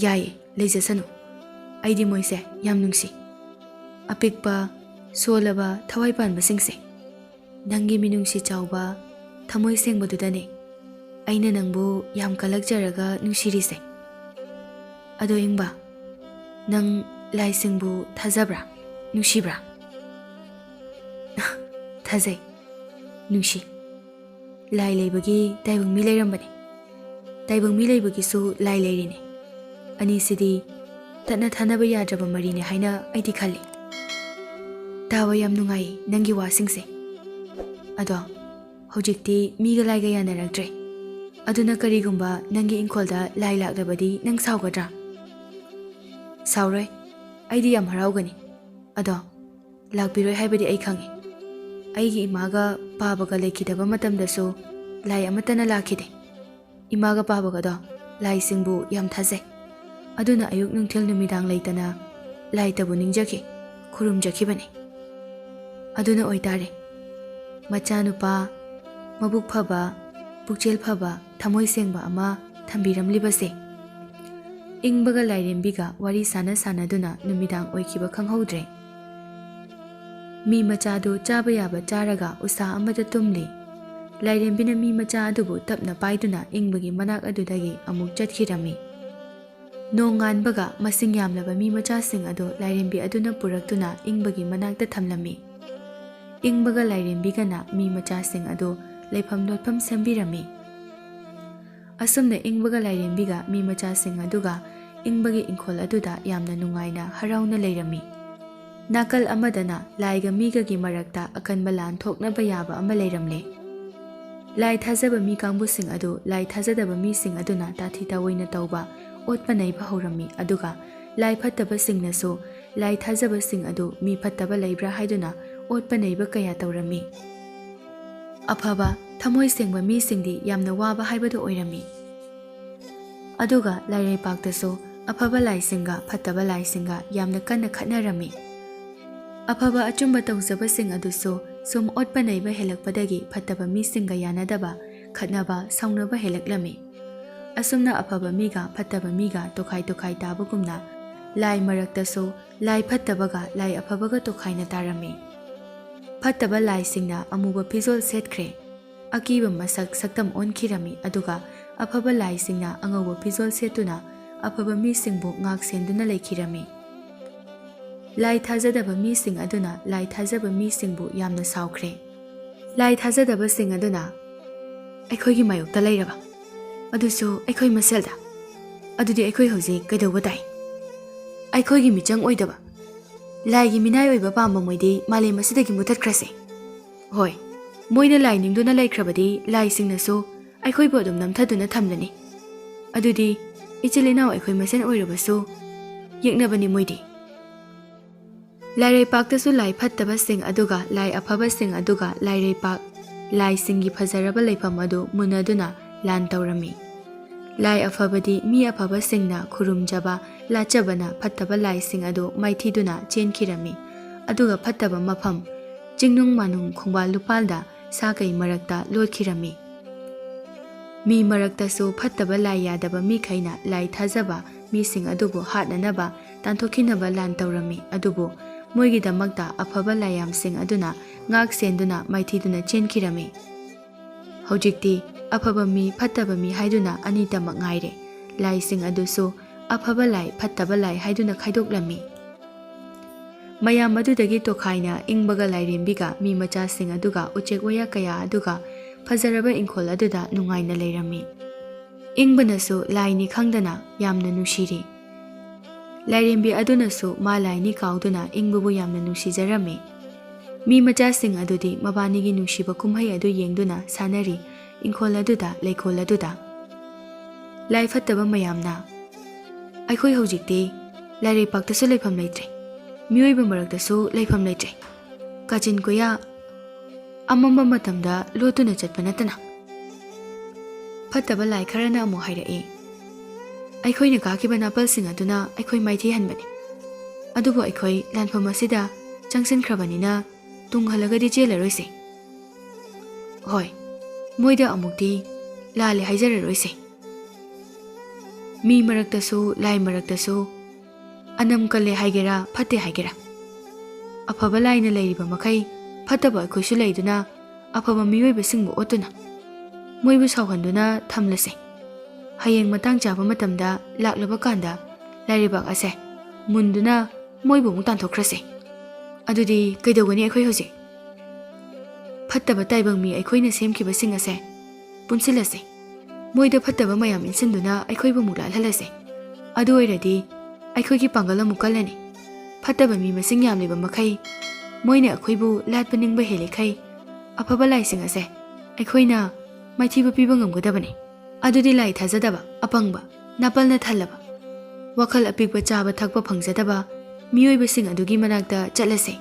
"ꯌꯥꯏꯌꯦ, ꯂꯩꯖꯁꯅꯨ꯫ ꯑꯩꯗꯤ ꯃꯣꯏꯁꯦ ꯌꯥꯝ ꯅꯨꯡꯁꯤ꯫ ꯑꯄꯤꯛꯄ, ꯁꯣꯜꯂꯕ, ꯊꯋꯥꯏ ꯄꯥꯟꯕꯁꯤꯡꯁꯦ꯫ ꯅꯪꯒꯤ ꯃꯤꯅꯨꯡꯁꯤ ꯆꯥꯎꯕ, ꯊꯃꯣꯏ ꯁꯦꯡꯕꯗꯨꯗꯅꯦ ꯑꯩꯅ ꯅꯪꯕꯨ ꯌꯥꯝ ꯀꯜꯂꯛꯆꯔꯒ ꯅꯨꯡꯁꯤꯔꯤꯁꯦ꯫ ꯑꯗꯣ ꯏꯪꯕ, ꯅꯪ ꯂꯥꯏꯁꯤꯡꯕꯨ ꯊꯥꯖꯕ꯭ꯔꯥ? ꯅꯨꯡꯁꯤꯕ꯭ꯔꯥ?" "ꯊꯥꯖꯩ, ꯅꯨꯡꯁꯤ꯫ ꯂꯥꯏ ꯂꯩꯕꯒꯤ ꯇꯥꯏꯕꯪ ꯃꯤ ꯂꯩꯔꯝꯕꯅꯤ꯫ ꯇꯥꯏꯕꯪ ꯃꯤ ꯂꯩꯕꯒꯤꯁꯨ ꯂꯥꯏ ꯂꯩꯔꯤꯅꯤ꯫ ꯑꯅꯤꯁꯤꯗꯤ ꯇꯠꯅ ꯊꯥꯅꯕ ꯌꯥꯗ꯭ꯔꯕ ꯃꯔꯤꯅꯦ ꯍꯥꯏꯅ ꯑꯩꯗꯤ ꯈꯜꯂꯤ꯫ ꯇꯥꯕ ꯌꯥꯝ ꯅꯨꯡꯉꯥꯏ ꯅꯪꯒꯤ ꯋꯥꯁꯤꯡꯁꯦ꯫ ꯑꯗꯣ ꯍꯧꯖꯤꯛꯇꯤ ꯃꯤꯒ ꯂꯥꯏꯒ ꯌꯥꯅꯔꯛꯇ꯭ꯔꯦ꯫ ꯑꯗꯨꯅ ꯀꯔꯤꯒꯨꯝꯕ ꯅꯪꯒꯤ ꯏꯪꯈꯣꯜꯗ ꯂꯥꯏ ꯂꯥꯛꯂꯕꯗꯤ ꯅꯪ ꯁꯥꯎꯒꯗ꯭ꯔꯥ? ꯁꯥꯎꯔꯣꯏ꯫ ꯑꯩꯗꯤ ꯌꯥꯝ ꯍꯔꯥꯎꯒꯅꯤ꯫ ꯑꯗꯣ ꯂꯥꯛꯄꯤꯔꯣꯏ ꯍꯥꯏꯕꯗꯤ ꯑꯩ ꯈꯪꯉꯤ꯫ ꯑꯩꯒꯤ ꯏꯃꯥꯒ ꯄꯥꯕꯒ ꯂꯩꯈꯤꯗꯕ ꯃꯇꯝꯗꯁꯨ ꯂꯥꯏ ꯑꯃꯠꯇꯅ ꯂꯥꯛꯈꯤꯗꯦ꯫ ꯏꯃꯥꯒ ꯄꯥꯕꯒꯗꯣ ꯂꯥꯏꯁꯤꯡꯕꯨ ꯌꯥꯝ ꯊꯥꯖꯩ꯫ ꯑꯗꯨꯅ ꯑꯌꯨꯛ ꯅꯨꯡꯊꯤꯜ ꯅꯨꯃꯤꯗꯥꯡ ꯂꯩꯇꯅ ꯂꯥꯏꯇꯕꯨ ꯅꯤꯡꯖꯈꯤ, ꯈꯨꯔꯨꯝꯖꯈꯤꯕꯅꯤ꯫ ꯑꯗꯨꯅ ꯑꯣꯏꯇꯥꯔꯦ, ꯃꯆꯥꯅꯨꯄꯥ ꯃꯕꯨꯛ ꯐꯕ, ꯄꯨꯛꯆꯦꯜ ꯐꯕ, ꯊꯃꯣꯏ ꯁꯦꯡꯕ ꯑꯃ ꯊꯝꯕꯤꯔꯝꯂꯤꯕꯁꯦ꯫ ꯏꯪꯕꯒ ꯂꯥꯏꯔꯦꯝꯕꯤꯒ ꯋꯥꯔꯤ ꯁꯥꯟꯅ ꯁꯥꯟꯅꯗꯨꯅ ꯅꯨꯃꯤꯗꯥꯡ ꯑꯣꯏꯈꯤꯕ ꯈꯪꯍꯧꯗ꯭ꯔꯦ꯫ ꯃꯤ ꯃꯆꯥꯗꯨ ꯆꯥꯕ ꯌꯥꯕ ꯆꯥꯔꯒ ꯎꯁꯥ ꯑꯃꯗ ꯇꯨꯝꯂꯤ꯫ ꯂꯥꯏꯔꯦꯝꯕꯤꯅ ꯃꯤ ꯃꯆꯥ ꯑꯗꯨꯕꯨ ꯇꯞꯅ ꯄꯥꯏꯗꯨꯅ ꯏꯪꯕꯒꯤ ꯃꯅꯥꯛ ꯑꯗꯨꯗꯒꯤ ꯑꯃꯨꯛ ꯆꯠꯈꯤꯔꯝꯃꯤ꯫ ꯅꯣꯡ ꯉꯥꯟꯕꯒ ꯃꯁꯤꯡ ꯌꯥꯝꯂꯕ ꯃꯤ ꯃꯆꯥꯁꯤꯡ ꯑꯗꯨ ꯂꯥꯏꯔꯦꯝꯕꯤ ꯑꯗꯨꯅ ꯄꯨꯔꯛꯇꯨꯅ ꯏꯪꯕꯒꯤ ꯃꯅꯥꯛꯇ ꯊꯝꯂꯝꯃꯤ꯫ ꯏꯪꯕꯒ ꯂꯥꯏꯔꯦꯝꯕꯤꯒꯅ ꯃꯤ ꯃꯆꯥꯁꯤꯡ ꯑꯗꯨ ꯂꯩꯐꯝ ꯂꯣꯠꯐꯝ ꯁꯦꯝꯕꯤꯔꯝꯃꯤ꯫ ꯑꯁꯨꯝꯅ ꯏꯪꯕꯒ ꯂꯥꯏꯔꯦꯝꯕꯤꯒ ꯃꯤ ꯃꯆꯥꯁꯤꯡ ꯑꯗꯨꯒ ꯏꯪꯕꯒꯤ ꯏꯪꯈꯣꯜ ꯑꯗꯨꯗ ꯌꯥꯝꯅ ꯅꯨꯡꯉꯥꯏꯅ ꯍꯔꯥꯎꯅ ꯂꯩꯔꯝꯃꯤ꯫ ꯅꯥꯀꯜ ꯑꯃꯗꯅ ꯂꯥꯏꯒ ꯃꯤꯒꯒꯤ ꯃꯔꯛꯇ ꯑꯀꯟꯕ ꯂꯥꯟ ꯊꯣꯛꯅꯕ ꯌꯥꯕ ꯑꯃ ꯂꯩꯔꯝꯂꯦ꯫ ꯂꯥꯏ ꯊꯥꯖꯕ ꯃꯤ ꯀꯥꯡꯕꯨꯁꯤꯡ ꯑꯗꯨ ꯂꯥꯏ ꯊꯥꯖꯗꯕ ꯃꯤꯁꯤꯡ ꯑꯗꯨꯅ ꯇꯥꯊꯤ ꯇꯥꯑꯣꯏꯅ ꯇꯧꯕ ꯑꯣꯠꯄ ꯅꯩꯕ ꯍꯧꯔꯝꯃꯤ, ꯑꯗꯨꯒ ꯂꯥꯏ ꯐꯠꯇꯕꯁꯤꯡꯅꯁꯨ ꯂꯥꯏ ꯊꯥꯖꯕꯁꯤꯡ ꯑꯗꯨ ꯃꯤ ꯐꯠꯇꯕ ꯂꯩꯕ꯭ꯔꯥ ꯍꯥꯏꯗꯨꯅ ꯑꯣꯠꯄ ꯅꯩꯕ ꯀꯌꯥ ꯇꯧꯔꯝꯃꯤ꯫ ꯑꯐꯕ, ꯊꯃꯣꯏ ꯁꯦꯡꯕ ꯃꯤꯁꯤꯡꯗꯤ ꯌꯥꯝꯅ ꯋꯥꯕ ꯍꯥꯏꯕꯗꯨ ꯑꯣꯏꯔꯝꯃꯤ꯫ ꯑꯗꯨꯒ ꯂꯥꯏꯔꯩꯄꯥꯛꯇꯁꯨ ꯑꯐꯕ ꯂꯥꯏꯁꯤꯡꯒ ꯐꯠꯇꯕ ꯂꯥꯏꯁꯤꯡꯒ ꯌꯥꯝꯅ ꯀꯟꯅ ꯈꯠꯅꯔꯝꯃꯤ꯫ ꯑꯐꯕ ꯑꯆꯨꯝꯕ ꯇꯧꯖꯕꯁꯤꯡ ꯑꯗꯨꯁꯨ ꯁꯨꯝ ꯑꯣꯠꯄ ꯅꯩꯕ ꯍꯦꯜꯂꯛꯄꯗꯒꯤ ꯐꯠꯇꯕ ꯃꯤꯁꯤꯡꯒ ꯌꯥꯅꯗꯕ, ꯈꯠꯅꯕ, ꯁꯥꯎꯅꯕ ꯍꯦꯜꯂꯛꯂꯝꯃꯤ꯫ ꯑꯁꯨꯝꯅ ꯑꯐꯕ ꯃꯤꯒ ꯐꯠꯇꯕ ꯃꯤꯒ ꯇꯣꯈꯥꯏ ꯇꯣꯈꯥꯏ ꯇꯥꯕꯒꯨꯝꯅ ꯂꯥꯏ ꯃꯔꯛꯇꯁꯨ ꯂꯥꯏ ꯐꯠꯇꯕꯒ ꯂꯥꯏ ꯑꯐꯕꯒ ꯇꯣꯈꯥꯏꯅ ꯇꯥꯔꯝꯃꯤ꯫ ꯐꯠꯇꯕ ꯂꯥꯏꯁꯤꯡꯅ ꯑꯃꯨꯕ ꯐꯤꯖꯣꯜ ꯁꯦꯠꯈ꯭ꯔꯦ꯫ ꯑꯀꯤꯕ ꯃꯁꯛ ꯁꯛꯇꯝ ꯑꯣꯟꯈꯤꯔꯝꯃꯤ, ꯑꯗꯨꯒ ꯑꯐꯕ ꯂꯥꯏꯁꯤꯡꯅ ꯑꯉꯧꯕ ꯐꯤꯖꯣꯜ ꯁꯦꯠꯇꯨꯅ ꯑꯐꯕ ꯃꯤꯁꯤꯡꯕꯨ ꯉꯥꯛ ꯁꯦꯟꯗꯨꯅ ꯂꯩꯈꯤꯔꯝꯃꯤ꯫ ꯂꯥꯏ ꯊꯥꯖꯗꯕ ꯃꯤꯁꯤꯡ ꯑꯗꯨꯅ ꯂꯥꯏ ꯊꯥꯖꯕ ꯃꯤꯁꯤꯡꯕꯨ ꯌꯥꯝꯅ ꯁꯥꯎꯈ꯭ꯔꯦ꯫ ꯂꯥꯏ ꯊꯥꯖꯗꯕꯁꯤꯡ ꯑꯗꯨꯅ ꯑꯩꯈꯣꯏꯒꯤ ꯃꯥꯌꯣꯛꯇ ꯂꯩꯔꯕ, ꯑꯗꯨꯁꯨ ꯑꯩꯈꯣꯏ ꯃꯁꯦꯜꯗ꯫ ꯑꯗꯨꯗꯤ ꯑꯩꯈꯣꯏ ꯍꯧꯖꯤꯛ ꯀꯩꯗꯧꯕ ꯇꯥꯏ? ꯑꯩꯈꯣꯏꯒꯤ ꯃꯤꯆꯪ ꯑꯣꯏꯗꯕ, ꯂꯥꯏꯒꯤ ꯃꯤꯅꯥꯏ ꯑꯣꯏꯕ ꯄꯥꯝꯕ ꯃꯣꯏꯗꯤ ꯃꯥꯂꯦꯝ ꯑꯁꯤꯗꯒꯤ ꯃꯨꯊꯠꯈ꯭ꯔꯁꯦ꯫ ꯍꯣꯏ, ꯃꯣꯏꯅ ꯂꯥꯏ ꯅꯤꯡꯗꯨꯅ ꯂꯩꯈ꯭ꯔꯕꯗꯤ ꯂꯥꯏꯁꯤꯡꯅꯁꯨ ꯑꯩꯈꯣꯏꯕꯨ ꯑꯗꯨꯝ ꯅꯝꯊꯗꯨꯅ ꯊꯝꯂꯅꯤ꯫ ꯑꯗꯨꯗꯤ ꯏꯆꯤꯜ ꯏꯅꯥꯎ ꯑꯩꯈꯣꯏ ꯃꯁꯦꯟ ꯑꯣꯏꯔꯕꯁꯨ ꯌꯦꯛꯅꯕꯅꯤ ꯃꯣꯏꯗꯤ꯫ ꯂꯥꯏꯔꯩꯄꯥꯛꯇꯁꯨ ꯂꯥꯏ ꯐꯠꯇꯕꯁꯤꯡ ꯑꯗꯨꯒ ꯂꯥꯏ ꯑꯐꯕꯁꯤꯡ ꯑꯗꯨꯒ ꯂꯥꯏꯔꯩꯄꯥꯛ ꯂꯥꯏꯁꯤꯡꯒꯤ ꯐꯖꯔꯕ ꯂꯩꯐꯝ ꯑꯗꯨ ꯃꯨꯟꯅꯗꯨꯅ ꯂꯥꯟ ꯇꯧꯔꯝꯃꯤ꯫ ꯂꯥꯏ ꯑꯐꯕꯗꯤ ꯃꯤ ꯑꯐꯕꯁꯤꯡꯅ ꯈꯨꯔꯨꯝꯖꯕ, ꯂꯥꯠꯆꯕꯅ ꯐꯠꯇꯕ ꯂꯥꯏꯁꯤꯡ ꯑꯗꯨ ꯃꯥꯏꯊꯤꯗꯨꯅ ꯆꯦꯟꯈꯤꯔꯝꯃꯤ꯫ ꯑꯗꯨꯒ ꯐꯠꯇꯕ ꯃꯐꯝ, ꯆꯤꯡꯅꯨꯡ ꯃꯥꯅꯨꯡ ꯈꯣꯡꯕꯥꯜ ꯂꯨꯄꯥꯜꯗ ꯁꯥ ꯀꯩ ꯃꯔꯛꯇ ꯂꯣꯠꯈꯤꯔꯝꯃꯤ꯫ ꯃꯤ ꯃꯔꯛꯇꯁꯨ ꯐꯠꯇꯕ ꯂꯥꯏ ꯌꯥꯗꯕ ꯃꯤꯈꯩꯅ ꯂꯥꯏ ꯊꯥꯖꯕ ꯃꯤꯁꯤꯡ ꯑꯗꯨꯕꯨ ꯍꯥꯠꯅꯅꯕ ꯇꯥꯟꯊꯣꯛꯈꯤꯅꯕ ꯂꯥꯟ ꯇꯧꯔꯝꯃꯤ꯫ ꯑꯗꯨꯕꯨ ꯃꯣꯏꯒꯤꯗꯃꯛꯇ ꯑꯐꯕ ꯂꯥꯏꯌꯥꯝꯁꯤꯡ ꯑꯗꯨꯅ ꯉꯥꯛ ꯁꯦꯟꯗꯨꯅ ꯃꯥꯏꯊꯤꯗꯨꯅ ꯆꯦꯟꯈꯤꯔꯝꯃꯤ꯫ ꯍꯧꯖꯤꯛꯇꯤ ꯑꯐꯕ ꯃꯤ, ꯐꯠꯇꯕ ꯃꯤ ꯍꯥꯏꯗꯨꯅ ꯑꯅꯤꯇꯃꯛ ꯉꯥꯏꯔꯦ꯫ ꯂꯥꯏꯁꯤꯡ ꯑꯗꯨꯁꯨ ꯑꯐꯕ ꯂꯥꯏ, ꯐꯠꯇꯕ ꯂꯥꯏ ꯍꯥꯏꯗꯨꯅ ꯈꯥꯏꯗꯣꯛꯂꯝꯃꯤ꯫ ꯃꯌꯥꯝ ꯑꯗꯨꯗꯒꯤ ꯇꯣꯈꯥꯏꯅ ꯏꯪꯕꯒ ꯂꯥꯏꯔꯦꯝꯕꯤꯒ ꯃꯤ ꯃꯆꯥꯁꯤꯡ ꯑꯗꯨꯒ ꯎꯆꯦꯛ ꯋꯥꯌꯥ ꯀꯌꯥ ꯑꯗꯨꯒ ꯐꯖꯔꯕ ꯏꯪꯈꯣꯜ ꯑꯗꯨꯗ ꯅꯨꯡꯉꯥꯏꯅ ꯂꯩꯔꯝꯃꯤ꯫ ꯏꯪꯕꯅꯁꯨ ꯂꯥꯏꯅꯤ ꯈꯪꯗꯅ ꯌꯥꯝꯅ ꯅꯨꯡꯁꯤꯔꯤ꯫ ꯂꯥꯏꯔꯦꯝꯕꯤ ꯑꯗꯨꯅꯁꯨ ꯃꯥ ꯂꯥꯏꯅꯤ ꯀꯥꯎꯗꯨꯅ ꯏꯪꯕꯕꯨ ꯌꯥꯝꯅ ꯅꯨꯡꯁꯤꯖꯔꯝꯃꯤ꯫ ꯃꯤ ꯃꯆꯥꯁꯤꯡ ꯑꯗꯨꯗꯤ ꯃꯕꯥꯅꯤꯒꯤ ꯅꯨꯡꯁꯤꯕ ꯀꯨꯝꯍꯩ ꯑꯗꯨ ꯌꯦꯡꯗꯨꯅ ꯁꯥꯟꯅꯔꯤ, ꯏꯪꯈꯣꯜ ꯑꯗꯨꯗ, ꯂꯩꯀꯣꯜ ꯑꯗꯨꯗ꯫ ꯂꯥꯏ ꯐꯠꯇꯕ ꯃꯌꯥꯝꯅ, "ꯑꯩꯈꯣꯏ ꯍꯧꯖꯤꯛꯇꯤ ꯂꯥꯏꯔꯩꯄꯥꯛꯇꯁꯨ ꯂꯩꯐꯝ ꯂꯩꯇ꯭ꯔꯦ, ꯃꯤꯑꯣꯏꯕ ꯃꯔꯛꯇꯁꯨ ꯂꯩꯐꯝ ꯂꯩꯇ꯭ꯔꯦ꯫ ꯀꯥꯆꯤꯟ ꯀꯣꯌꯥ ꯑꯃꯝꯕ ꯃꯇꯝꯗ ꯂꯣꯠꯇꯨꯅ ꯆꯠꯄ ꯅꯠꯇꯅ"꯫ ꯐꯠꯇꯕ ꯂꯥꯏ ꯈꯔꯅ ꯑꯃꯨꯛ ꯍꯥꯏꯔꯛꯏ, "ꯑꯩꯈꯣꯏꯅ ꯀꯥꯈꯤꯕ ꯅꯥꯄꯜꯁꯤꯡ ꯑꯗꯨꯅ ꯑꯩꯈꯣꯏ ꯃꯥꯏꯊꯤꯍꯟꯕꯅꯤ꯫ ꯑꯗꯨꯕꯨ ꯑꯩꯈꯣꯏ ꯂꯥꯟꯐꯝ ꯑꯁꯤꯗ ꯆꯪꯁꯤꯟꯈ꯭ꯔꯕꯅꯤꯅ ꯇꯨꯡ ꯍꯜꯂꯒꯗꯤ ꯆꯦꯜꯂꯔꯣꯏꯁꯦ꯫ ꯍꯣꯏ, ꯃꯣꯏꯗ ꯑꯃꯨꯛꯇꯤ ꯂꯥꯜꯂꯦ ꯍꯥꯏꯖꯔꯔꯣꯏꯁꯦ꯫ ꯃꯤ ꯃꯔꯛꯇꯁꯨ, ꯂꯥꯏ ꯃꯔꯛꯇꯁꯨ ꯑꯅꯝ ꯀꯜꯂꯦ ꯍꯥꯏꯒꯦꯔꯥ, ꯐꯠꯇꯦ ꯍꯥꯏꯒꯦꯔꯥ, ꯑꯐꯕ ꯂꯥꯏꯅ ꯂꯩꯔꯤꯕ ꯃꯈꯩ ꯐꯠꯇꯕ ꯑꯩꯈꯣꯏꯁꯨ ꯂꯩꯗꯨꯅ ꯑꯐꯕ ꯃꯤꯑꯣꯏꯕꯁꯤꯡꯕꯨ ꯑꯣꯠꯇꯨꯅ, ꯃꯣꯏꯕꯨ ꯁꯥꯎꯍꯟꯗꯨꯅ ꯊꯝꯂꯁꯦ꯫ ꯍꯌꯦꯡ ꯃꯇꯥꯡ ꯆꯥꯕ ꯃꯇꯝꯗ ꯂꯥꯛꯂꯕ ꯀꯥꯟꯗ ꯂꯥꯏꯔꯩꯕꯥꯛ ꯑꯁꯦ ꯃꯨꯟꯗꯨꯅ ꯃꯣꯏꯕꯨ ꯑꯃꯨꯛ ꯇꯥꯟꯊꯣꯛꯈ꯭ꯔꯁꯦ꯫ ꯑꯗꯨꯗꯤ ꯀꯩꯗꯧꯒꯅꯤ ꯑꯩꯈꯣꯏ ꯍꯧꯖꯤꯛ? ꯐꯠꯇꯕ ꯇꯥꯏꯕꯪ ꯃꯤ ꯑꯩꯈꯣꯏꯅ ꯁꯦꯝꯈꯤꯕꯁꯤꯡ ꯑꯁꯦ ꯄꯨꯟꯁꯤꯜꯂꯁꯦ꯫ ꯃꯣꯏꯗ ꯐꯠꯇꯕ ꯃꯌꯥꯝ ꯏꯟꯁꯤꯟꯗꯨꯅ ꯑꯩꯈꯣꯏꯕꯨ ꯑꯃꯨꯛ ꯂꯥꯠꯍꯜꯂꯁꯦ꯫ ꯑꯗꯨ ꯑꯣꯏꯔꯗꯤ ꯑꯩꯈꯣꯏꯒꯤ ꯄꯥꯡꯒꯜ ꯑꯃꯨꯛ ꯀꯜꯂꯅꯤ꯫ ꯐꯠꯇꯕ ꯃꯤ ꯃꯁꯤꯡ ꯌꯥꯝꯂꯤꯕ ꯃꯈꯩ ꯃꯣꯏꯅ ꯑꯩꯈꯣꯏꯕꯨ ꯂꯥꯠꯄ ꯅꯤꯡꯕ ꯍꯦꯜꯂꯤꯈꯩ ꯑꯐꯕ ꯂꯥꯏꯁꯤꯡ ꯑꯁꯦ ꯑꯩꯈꯣꯏꯅ ꯃꯥꯏꯊꯤꯕ ꯄꯤꯕ ꯉꯝꯒꯗꯕꯅꯤ꯫ ꯑꯗꯨꯗꯤ ꯂꯥꯏ ꯊꯥꯖꯗꯕ, ꯑꯄꯪꯕ, ꯅꯥꯄꯜꯅ ꯊꯜꯂꯕ, ꯋꯥꯈꯜ ꯑꯄꯤꯛꯄ, ꯆꯥꯕ ꯊꯛꯄ ꯐꯪꯖꯗꯕ ꯃꯤꯑꯣꯏꯕꯁꯤꯡ ꯑꯗꯨꯒꯤ ꯃꯅꯥꯛꯇ ꯆꯠꯂꯁꯦ꯫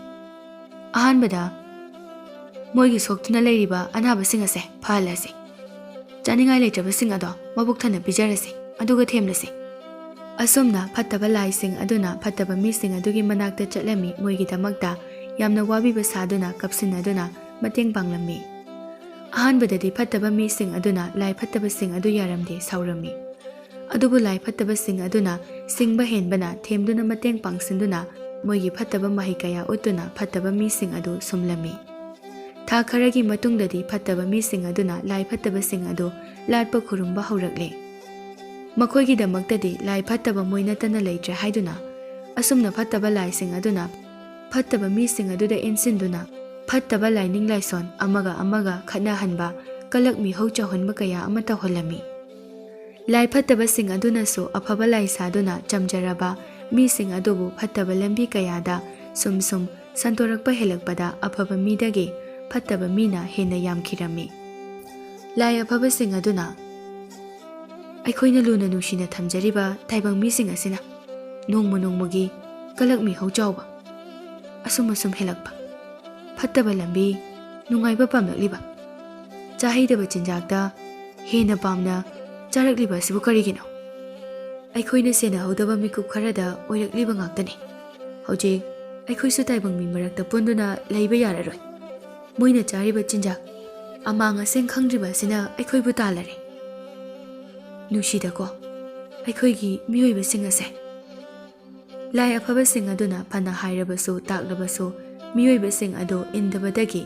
ꯑꯍꯥꯟꯕꯗ ꯃꯣꯏꯒꯤ ꯁꯣꯛꯇꯨꯅ ꯂꯩꯔꯤꯕ ꯑꯅꯥꯕꯁꯤꯡ ꯑꯁꯦ ꯐꯍꯜꯂꯁꯤ꯫ ꯆꯥꯅꯤꯡꯉꯥꯏ ꯂꯩꯇ꯭ꯔꯕꯁꯤꯡ ꯑꯗꯣ ꯃꯕꯨꯛ ꯊꯟꯅ ꯄꯤꯖꯔꯁꯤ, ꯑꯗꯨꯒ ꯊꯦꯝꯂꯁꯤ꯫ ꯑꯁꯨꯝꯅ ꯐꯠꯇꯕ ꯂꯥꯏꯁꯤꯡ ꯑꯗꯨꯅ ꯐꯠꯇꯕ ꯃꯤꯁꯤꯡ ꯑꯗꯨꯒꯤ ꯃꯅꯥꯛꯇ ꯆꯠꯂꯝꯃꯤ꯫ ꯃꯣꯏꯒꯤꯗꯃꯛꯇ ꯌꯥꯝꯅ ꯋꯥꯕꯤꯕ ꯁꯥꯗꯨꯅ, ꯀꯞꯁꯤꯟꯅꯗꯨꯅ ꯃꯇꯦꯡ ꯄꯥꯡꯂꯝꯃꯤ꯫ ꯑꯍꯥꯟꯕꯗꯗꯤ ꯐꯠꯇꯕ ꯃꯤꯁꯤꯡ ꯑꯗꯨꯅ ꯂꯥꯏ ꯐꯠꯇꯕꯁꯤꯡ ꯑꯗꯨ ꯌꯥꯔꯝꯗꯦ, ꯁꯥꯎꯔꯝꯃꯤ꯫ ꯑꯗꯨꯕꯨ ꯂꯥꯏ ꯐꯠꯇꯕꯁꯤꯡ ꯑꯗꯨꯅ ꯁꯤꯡꯕ ꯍꯦꯟꯕꯅ ꯊꯦꯝꯗꯨꯅ ꯃꯇꯦꯡ ꯄꯥꯡꯁꯤꯟꯗꯨꯅ ꯃꯣꯏꯒꯤ ꯐꯠꯇꯕ ꯃꯍꯩ ꯀꯌꯥ ꯎꯠꯇꯨꯅ ꯐꯠꯇꯕ ꯃꯤꯁꯤꯡ ꯑꯗꯨ ꯁꯨꯝꯂꯝꯃꯤ꯫ ꯊꯥ ꯈꯔꯒꯤ ꯃꯇꯨꯡꯗꯗꯤ ꯐꯠꯇꯕ ꯃꯤꯁꯤꯡ ꯑꯗꯨꯅ ꯂꯥꯏ ꯐꯠꯇꯕꯁꯤꯡ ꯑꯗꯨ ꯂꯥꯠꯄ ꯈꯨꯔꯨꯝꯕ ꯍꯧꯔꯛꯂꯦ꯫ ꯃꯈꯣꯏꯒꯤꯗꯃꯛꯇꯗꯤ ꯂꯥꯏ ꯐꯠꯇꯕ ꯃꯣꯏ ꯅꯠꯇꯅ ꯂꯩꯇ꯭ꯔꯦ ꯍꯥꯏꯗꯨꯅ, ꯑꯁꯨꯝꯅ ꯐꯠꯇꯕ ꯂꯥꯏꯁꯤꯡ ꯑꯗꯨꯅ ꯐꯠꯇꯕ ꯃꯤꯁꯤꯡ ꯑꯗꯨꯗ ꯏꯟꯁꯤꯟꯗꯨꯅ ꯐꯠꯇꯕ ꯂꯥꯏꯅꯤꯡ ꯂꯥꯏꯁꯣꯟ ꯑꯃꯒ ꯑꯃꯒ ꯈꯠꯅꯍꯟꯕ, ꯀꯂꯛ ꯃꯤꯍꯧ ꯆꯥꯎꯍꯟꯕ ꯀꯌꯥ ꯑꯃ ꯇꯧꯍꯜꯂꯝꯃꯤ꯫ ꯂꯥꯏ ꯐꯠꯇꯕꯁꯤꯡ ꯑꯗꯨꯅꯁꯨ ꯑꯐꯕ ꯂꯥꯏ ꯁꯥꯗꯨꯅ ꯆꯝꯖꯔꯕ ꯃꯤꯁꯤꯡ ꯑꯗꯨꯕꯨ ꯐꯠꯇꯕ ꯂꯝꯕꯤ ꯀꯌꯥꯗ ꯁꯨꯝ ꯁꯨꯝ ꯁꯟꯗꯣꯔꯛꯄ ꯍꯦꯜꯂꯛꯄꯗ ꯑꯐꯕ ꯃꯤꯗꯒꯤ ꯐꯠꯇꯕ ꯃꯤꯅ ꯍꯦꯟꯅ ꯌꯥꯝꯈꯤꯔꯝꯃꯤ꯫ ꯂꯥꯏ ꯑꯐꯕꯁꯤꯡ ꯑꯗꯨꯅ ꯑꯩꯈꯣꯏꯅ ꯂꯨꯅ ꯅꯨꯡꯁꯤꯅ ꯊꯝꯖꯔꯤꯕ ꯇꯥꯏꯕꯪ ꯃꯤꯁꯤꯡ ꯑꯁꯤꯅ ꯅꯣꯡꯃ ꯅꯣꯡꯃꯒꯤ ꯀꯂꯛ ꯃꯤꯍꯧ ꯆꯥꯎꯕ, ꯑꯁꯨꯝ ꯑꯁꯨꯝ ꯍꯦꯜꯂꯛꯄ, ꯐꯠꯇꯕ ꯂꯝꯕꯤ, ꯅꯨꯡꯉꯥꯏꯕ ꯄꯥꯝꯂꯛꯂꯤꯕ, ꯆꯥꯍꯩꯗꯕ ꯆꯤꯟꯖꯥꯛꯇ ꯍꯦꯟꯅ ꯄꯥꯝꯅ ꯆꯥꯔꯛꯂꯤꯕ ꯑꯁꯤꯕꯨ ꯀꯔꯤꯒꯤꯅꯣ? ꯑꯩꯈꯣꯏꯅ ꯁꯦꯟꯅꯍꯧꯗꯕ ꯃꯤꯀꯨꯞ ꯈꯔꯗ ꯑꯣꯏꯔꯛꯂꯤꯕ ꯉꯥꯛꯇꯅꯤ꯫ ꯍꯧꯖꯤꯛ ꯑꯩꯈꯣꯏꯁꯨ ꯇꯥꯏꯕꯪ ꯃꯤ ꯃꯔꯛꯇ ꯄꯨꯟꯗꯨꯅ ꯂꯩꯕ ꯌꯥꯔꯔꯣꯏ꯫ ꯃꯣꯏꯅ ꯆꯥꯔꯤꯕ ꯆꯤꯟꯖꯥꯛ ꯑꯃꯥꯡ ꯑꯁꯦꯡ ꯈꯪꯗ꯭ꯔꯤꯕ ꯑꯁꯤꯅ ꯑꯩꯈꯣꯏꯕꯨ ꯇꯥꯜꯂꯔꯦ꯫ ꯅꯨꯡꯁꯤꯗꯀꯣ ꯑꯩꯈꯣꯏꯒꯤ ꯃꯤꯑꯣꯏꯕꯁꯤꯡ ꯑꯁꯦ꯫ ꯂꯥꯏ ꯑꯐꯕꯁꯤꯡ ꯑꯗꯨꯅ ꯐꯅ ꯍꯥꯏꯔꯕꯁꯨ ꯇꯥꯛꯂꯕꯁꯨ ꯃꯤꯑꯣꯏꯕꯁꯤꯡ ꯑꯗꯨ ꯏꯟꯗꯕꯗꯒꯤ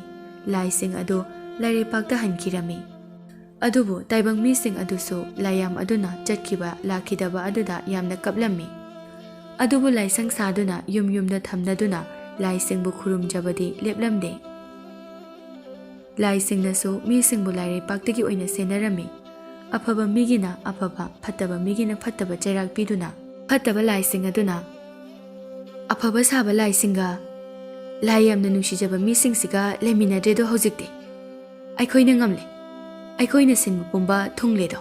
ꯂꯥꯏꯁꯤꯡ ꯑꯗꯨ ꯂꯥꯏꯔꯩꯄꯥꯛꯇ ꯍꯟꯈꯤꯔꯝꯃꯤ꯫ ꯑꯗꯨꯕꯨ ꯇꯥꯏꯕꯪ ꯃꯤꯁꯤꯡ ꯑꯗꯨꯁꯨ ꯂꯥꯏꯌꯥꯝ ꯑꯗꯨꯅ ꯆꯠꯈꯤꯕ ꯂꯥꯛꯈꯤꯗꯕ ꯑꯗꯨꯗ ꯌꯥꯝꯅ ꯀꯞꯂꯝꯃꯤ꯫ ꯑꯗꯨꯕꯨ ꯂꯥꯏꯁꯪ ꯁꯥꯗꯨꯅ ꯌꯨꯝ ꯌꯨꯝꯗ ꯊꯝꯅꯗꯨꯅ ꯂꯥꯏꯁꯤꯡꯕꯨ ꯈꯨꯔꯨꯝꯖꯕꯗꯤ ꯂꯦꯞꯂꯝꯗꯦ꯫ ꯂꯥꯏꯁꯤꯡꯅꯁꯨ ꯃꯤꯁꯤꯡꯕꯨ ꯂꯥꯏꯔꯩꯄꯥꯛꯇꯒꯤ ꯑꯣꯏꯅ ꯁꯦꯟꯅꯔꯝꯃꯤ꯫ ꯑꯐꯕ ꯃꯤꯒꯤꯅ ꯑꯐꯕ, ꯐꯠꯇꯕ ꯃꯤꯒꯤꯅ ꯐꯠꯇꯕ ꯆꯩꯔꯥꯛ ꯄꯤꯗꯨꯅ, ꯐꯠꯇꯕ ꯂꯥꯏꯁꯤꯡ ꯑꯗꯨꯅ ꯑꯐꯕ ꯁꯥꯕ ꯂꯥꯏꯁꯤꯡꯒ, ꯂꯥꯏ ꯌꯥꯝꯅ ꯅꯨꯡꯁꯤꯖꯕ ꯃꯤꯁꯤꯡꯁꯤꯒ ꯂꯩꯃꯤꯟꯅꯗ꯭ꯔꯦꯗꯣ ꯍꯧꯖꯤꯛꯇꯤ꯫ ꯑꯩꯈꯣꯏꯅ ꯉꯝꯂꯦ, ꯑꯩꯈꯣꯏꯅ ꯁꯤꯟꯕ ꯄꯨꯝꯕ ꯊꯨꯡꯂꯦꯗꯣ꯫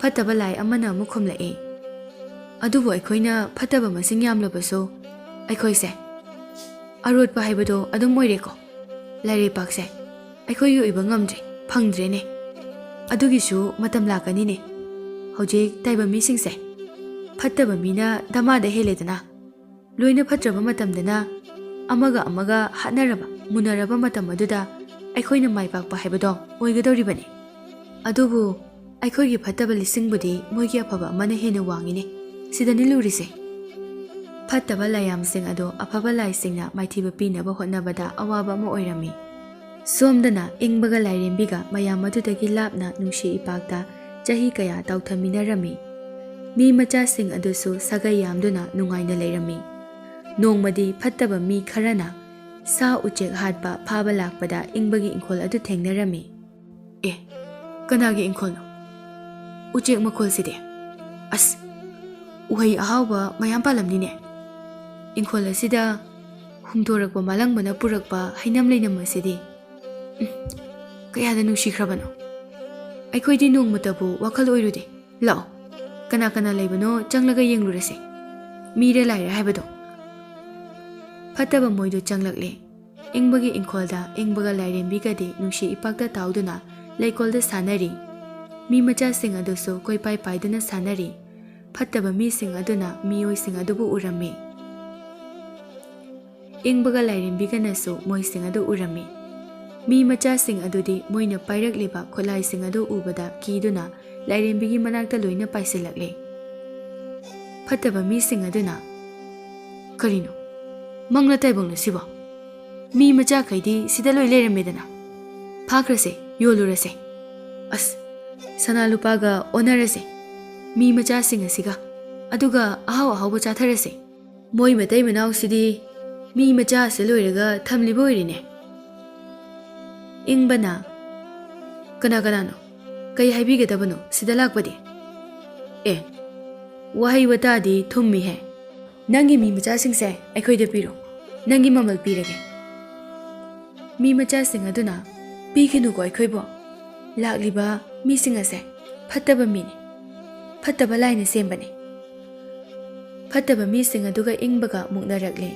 ꯐꯠꯇꯕ ꯂꯥꯏ ꯑꯃꯅ ꯑꯃꯨꯛ ꯈꯨꯝꯂꯛꯏ, "ꯑꯗꯨꯕꯨ ꯑꯩꯈꯣꯏꯅ ꯐꯠꯇꯕ ꯃꯁꯤꯡ ꯌꯥꯝꯂꯕꯁꯨ, ꯑꯩꯈꯣꯏꯁꯦ ꯑꯔꯣꯠꯄ ꯍꯥꯏꯕꯗꯣ ꯑꯗꯨꯝ ꯑꯣꯏꯔꯦꯀꯣ꯫ ꯂꯥꯏꯔꯩꯄꯥꯛꯁꯦ ꯑꯩꯈꯣꯏꯒꯤ ꯑꯣꯏꯕ ꯉꯝꯗ꯭ꯔꯦ, ꯐꯪꯗ꯭ꯔꯦꯅꯦ꯫ ꯑꯗꯨꯒꯤꯁꯨ ꯃꯇꯝ ꯂꯥꯛꯀꯅꯤꯅꯦ꯫ ꯍꯧꯖꯤꯛ ꯇꯥꯏꯕꯪ ꯃꯤꯁꯤꯡꯁꯦ ꯐꯠꯇꯕ ꯃꯤꯅ ꯗꯃꯥꯗ ꯍꯦꯜꯂꯦꯗꯅ꯫ ꯂꯣꯏꯅ ꯐꯠꯇ꯭ꯔꯕ ꯃꯇꯝꯗꯅ ꯑꯃꯒ ꯑꯃꯒ ꯍꯥꯠꯅꯔꯕ, ꯃꯨꯟꯅꯔꯕ ꯃꯇꯝ ꯑꯗꯨꯗ ꯑꯩꯈꯣꯏꯅ ꯃꯥꯏ ꯄꯥꯛꯄ ꯍꯥꯏꯕꯗꯣ ꯑꯣꯏꯒꯗꯧꯔꯤꯕꯅꯤ꯫ ꯑꯗꯨꯕꯨ ꯑꯩꯈꯣꯏꯒꯤ ꯐꯠꯇꯕ ꯂꯤꯁꯤꯡꯕꯨꯗꯤ ꯃꯣꯏꯒꯤ ꯑꯐꯕ ꯑꯃꯅ ꯍꯦꯟꯅ ꯋꯥꯡꯉꯤꯅꯦ꯫ ꯁꯤꯗꯅꯤ ꯂꯨꯔꯤꯁꯦ꯫ ꯐꯠꯇꯕ ꯂꯥꯏꯌꯥꯝꯁꯤꯡ ꯑꯗꯨ ꯑꯐꯕ ꯂꯥꯏꯁꯤꯡꯅ ꯃꯥꯏꯊꯤꯕ ꯄꯤꯅꯕ ꯍꯣꯠꯅꯕꯗ ꯑꯋꯥꯕ ꯑꯃ ꯑꯣꯏꯔꯝꯃꯤ꯫ ꯁꯣꯝꯗꯅ ꯏꯪꯕꯒ ꯂꯥꯏꯔꯦꯝꯕꯤꯒ ꯃꯌꯥꯝ ꯑꯗꯨꯗꯒꯤ ꯂꯥꯞꯅ ꯅꯨꯡꯁꯤ ꯏꯄꯥꯛꯇ ꯆꯍꯤ ꯀꯌꯥ ꯇꯥꯎꯊꯃꯤꯟꯅꯔꯝꯃꯤ꯫ ꯃꯤ ꯃꯆꯥꯁꯤꯡ ꯑꯗꯨꯁꯨ ꯁꯥꯒꯩ ꯌꯥꯝꯗꯨꯅ ꯅꯨꯡꯉꯥꯏꯅ ꯂꯩꯔꯝꯃꯤ꯫ ꯅꯣꯡꯃꯗꯤ ꯐꯠꯇꯕ ꯃꯤ ꯈꯔꯅ ꯁꯥ ꯎꯆꯦꯛ ꯍꯥꯠꯄ ꯐꯥꯕ ꯂꯥꯛꯄꯗ ꯏꯪꯕꯒꯤ ꯏꯪꯈꯣꯜ ꯑꯗꯨ ꯊꯦꯡꯅꯔꯝꯃꯤ꯫ "ꯑꯦ, ꯀꯅꯥꯒꯤ ꯏꯪꯈꯣꯜꯅꯣ? ꯎꯆꯦꯛ ꯃꯈꯣꯜꯁꯤꯗꯤ꯫ ꯑꯁ, ꯎꯍꯩ ꯑꯍꯥꯎꯕ ꯃꯌꯥꯝ ꯄꯥꯜꯂꯝꯅꯤꯅꯦ꯫ ꯏꯪꯈꯣꯜ ꯑꯁꯤꯗ ꯍꯨꯝꯊꯣꯔꯛꯄ ꯃꯥꯂꯪꯕꯅ ꯄꯨꯔꯛꯄ ꯍꯩꯅꯝ ꯂꯩꯅꯝ ꯑꯁꯤꯗꯤ꯫ ꯎꯝ, ꯀꯌꯥꯗ ꯅꯨꯡꯁꯤꯈ꯭ꯔꯕꯅꯣ꯫ ꯑꯩꯈꯣꯏꯗꯤ ꯅꯣꯡꯃꯇꯕꯨ ꯋꯥꯈꯜ ꯑꯣꯏꯔꯨꯗꯦ꯫ ꯂꯥꯛꯑꯣ, ꯀꯅꯥ ꯀꯅꯥ ꯂꯩꯕꯅꯣ ꯆꯪꯂꯒ ꯌꯦꯡꯂꯨꯔꯁꯦ꯫ ꯃꯤꯔ ꯂꯥꯏꯔ ꯍꯥꯏꯕꯗꯣ꯫" ꯐꯠꯇꯕ ꯃꯣꯏꯗꯨ ꯆꯪꯂꯛꯂꯦ꯫ ꯏꯪꯕꯒꯤ ꯏꯪꯈꯣꯜꯗ ꯏꯪꯕꯒ ꯂꯥꯏꯔꯦꯝꯕꯤꯒꯗꯤ ꯅꯨꯡꯁꯤ ꯏꯄꯥꯛꯇ ꯇꯥꯎꯗꯨꯅ ꯂꯩꯀꯣꯜꯗ ꯁꯥꯟꯅꯔꯤ꯫ ꯃꯤ ꯃꯆꯥꯁꯤꯡ ꯑꯗꯨꯁꯨ ꯀꯣꯏꯄꯥꯏ ꯄꯥꯏꯗꯨꯅ ꯁꯥꯟꯅꯔꯤ꯫ ꯐꯠꯇꯕ ꯃꯤꯁꯤꯡ ꯑꯗꯨꯅ ꯃꯤꯑꯣꯏꯁꯤꯡ ꯑꯗꯨꯕꯨ ꯎꯔꯝꯃꯤ꯫ ꯏꯪꯕꯒ ꯂꯥꯏꯔꯦꯝꯕꯤꯒꯅꯁꯨ ꯃꯣꯏꯁꯤꯡ ꯑꯗꯨ ꯎꯔꯝꯃꯤ꯫ ꯃꯤ ꯃꯆꯥꯁꯤꯡ ꯑꯗꯨꯗꯤ ꯃꯣꯏꯅ ꯄꯥꯏꯔꯛꯂꯤꯕ ꯈꯨꯠꯂꯥꯏꯁꯤꯡ ꯑꯗꯨ ꯎꯕꯗ ꯀꯤꯗꯨꯅ ꯂꯥꯏꯔꯦꯝꯕꯤꯒꯤ ꯃꯅꯥꯛꯇ ꯂꯣꯏꯅ ꯄꯥꯏꯁꯤꯜꯂꯛꯂꯦ꯫ ꯐꯠꯇꯕ ꯃꯤꯁꯤꯡ ꯑꯗꯨꯅ, "ꯀꯔꯤꯅꯣ? ꯃꯪꯂ ꯇꯥꯏꯕꯪꯂ ꯁꯤꯕꯣ? ꯃꯤ ꯃꯆꯥꯈꯩꯗꯤ ꯁꯤꯗ ꯂꯣꯏ ꯂꯩꯔꯝꯃꯦꯗꯅ꯫ ꯐꯥꯈ꯭ꯔꯁꯦ, ꯌꯣꯜꯂꯨꯔꯁꯦ꯫ ꯑꯁ, ꯁꯅꯥ ꯂꯨꯄꯥꯒ ꯑꯣꯟꯅꯔꯁꯦ꯫ ꯃꯤ ꯃꯆꯥꯁꯤꯡ ꯑꯁꯤꯒ꯫ ꯑꯗꯨꯒ ꯑꯍꯥꯎ ꯑꯍꯥꯎꯕ ꯆꯥꯊꯔꯁꯦ꯫ ꯃꯣꯏ ꯃꯇꯩ ꯃꯅꯥꯎꯁꯤꯗꯤ ꯃꯤ ꯃꯆꯥꯁꯦ ꯂꯣꯏꯔꯒ ꯊꯝꯂꯤꯕ ꯑꯣꯏꯔꯦꯅꯦ꯫" ꯏꯪꯕꯅ, "ꯀꯅꯥ ꯀꯅꯥꯅꯣ? ꯀꯩ ꯍꯥꯏꯕꯤꯒꯗꯕꯅꯣ ꯁꯤꯗ ꯂꯥꯛꯄꯗꯤ? ꯑꯦ, ꯋꯥꯍꯩ ꯋꯥꯇꯥꯗꯤ ꯊꯨꯝꯃꯤꯍꯦ꯫ ꯅꯪꯒꯤ ꯃꯤ ꯃꯆꯥꯁꯤꯡꯁꯦ ꯑꯩꯈꯣꯏꯗ ꯄꯤꯔꯣ, ꯅꯪꯒꯤ ꯃꯃꯜ ꯄꯤꯔꯒꯦ꯫ ꯃꯤ ꯃꯆꯥꯁꯤꯡ ꯑꯗꯨꯅ, ꯄꯤꯒꯅꯨꯀꯣ ꯑꯩꯈꯣꯏꯕꯨ꯫ ꯂꯥꯛꯂꯤꯕ ꯃꯤꯁꯤꯡ ꯑꯁꯦ ꯐꯠꯇꯕ ꯃꯤꯅꯤ, ꯐꯠꯇꯕ ꯂꯥꯏꯅ ꯁꯦꯝꯕꯅꯤ꯫ ꯐꯠꯇꯕ ꯃꯤꯁꯤꯡ ꯑꯗꯨꯒ ꯏꯪꯕꯒ ꯃꯨꯛꯅꯔꯛꯂꯦ꯫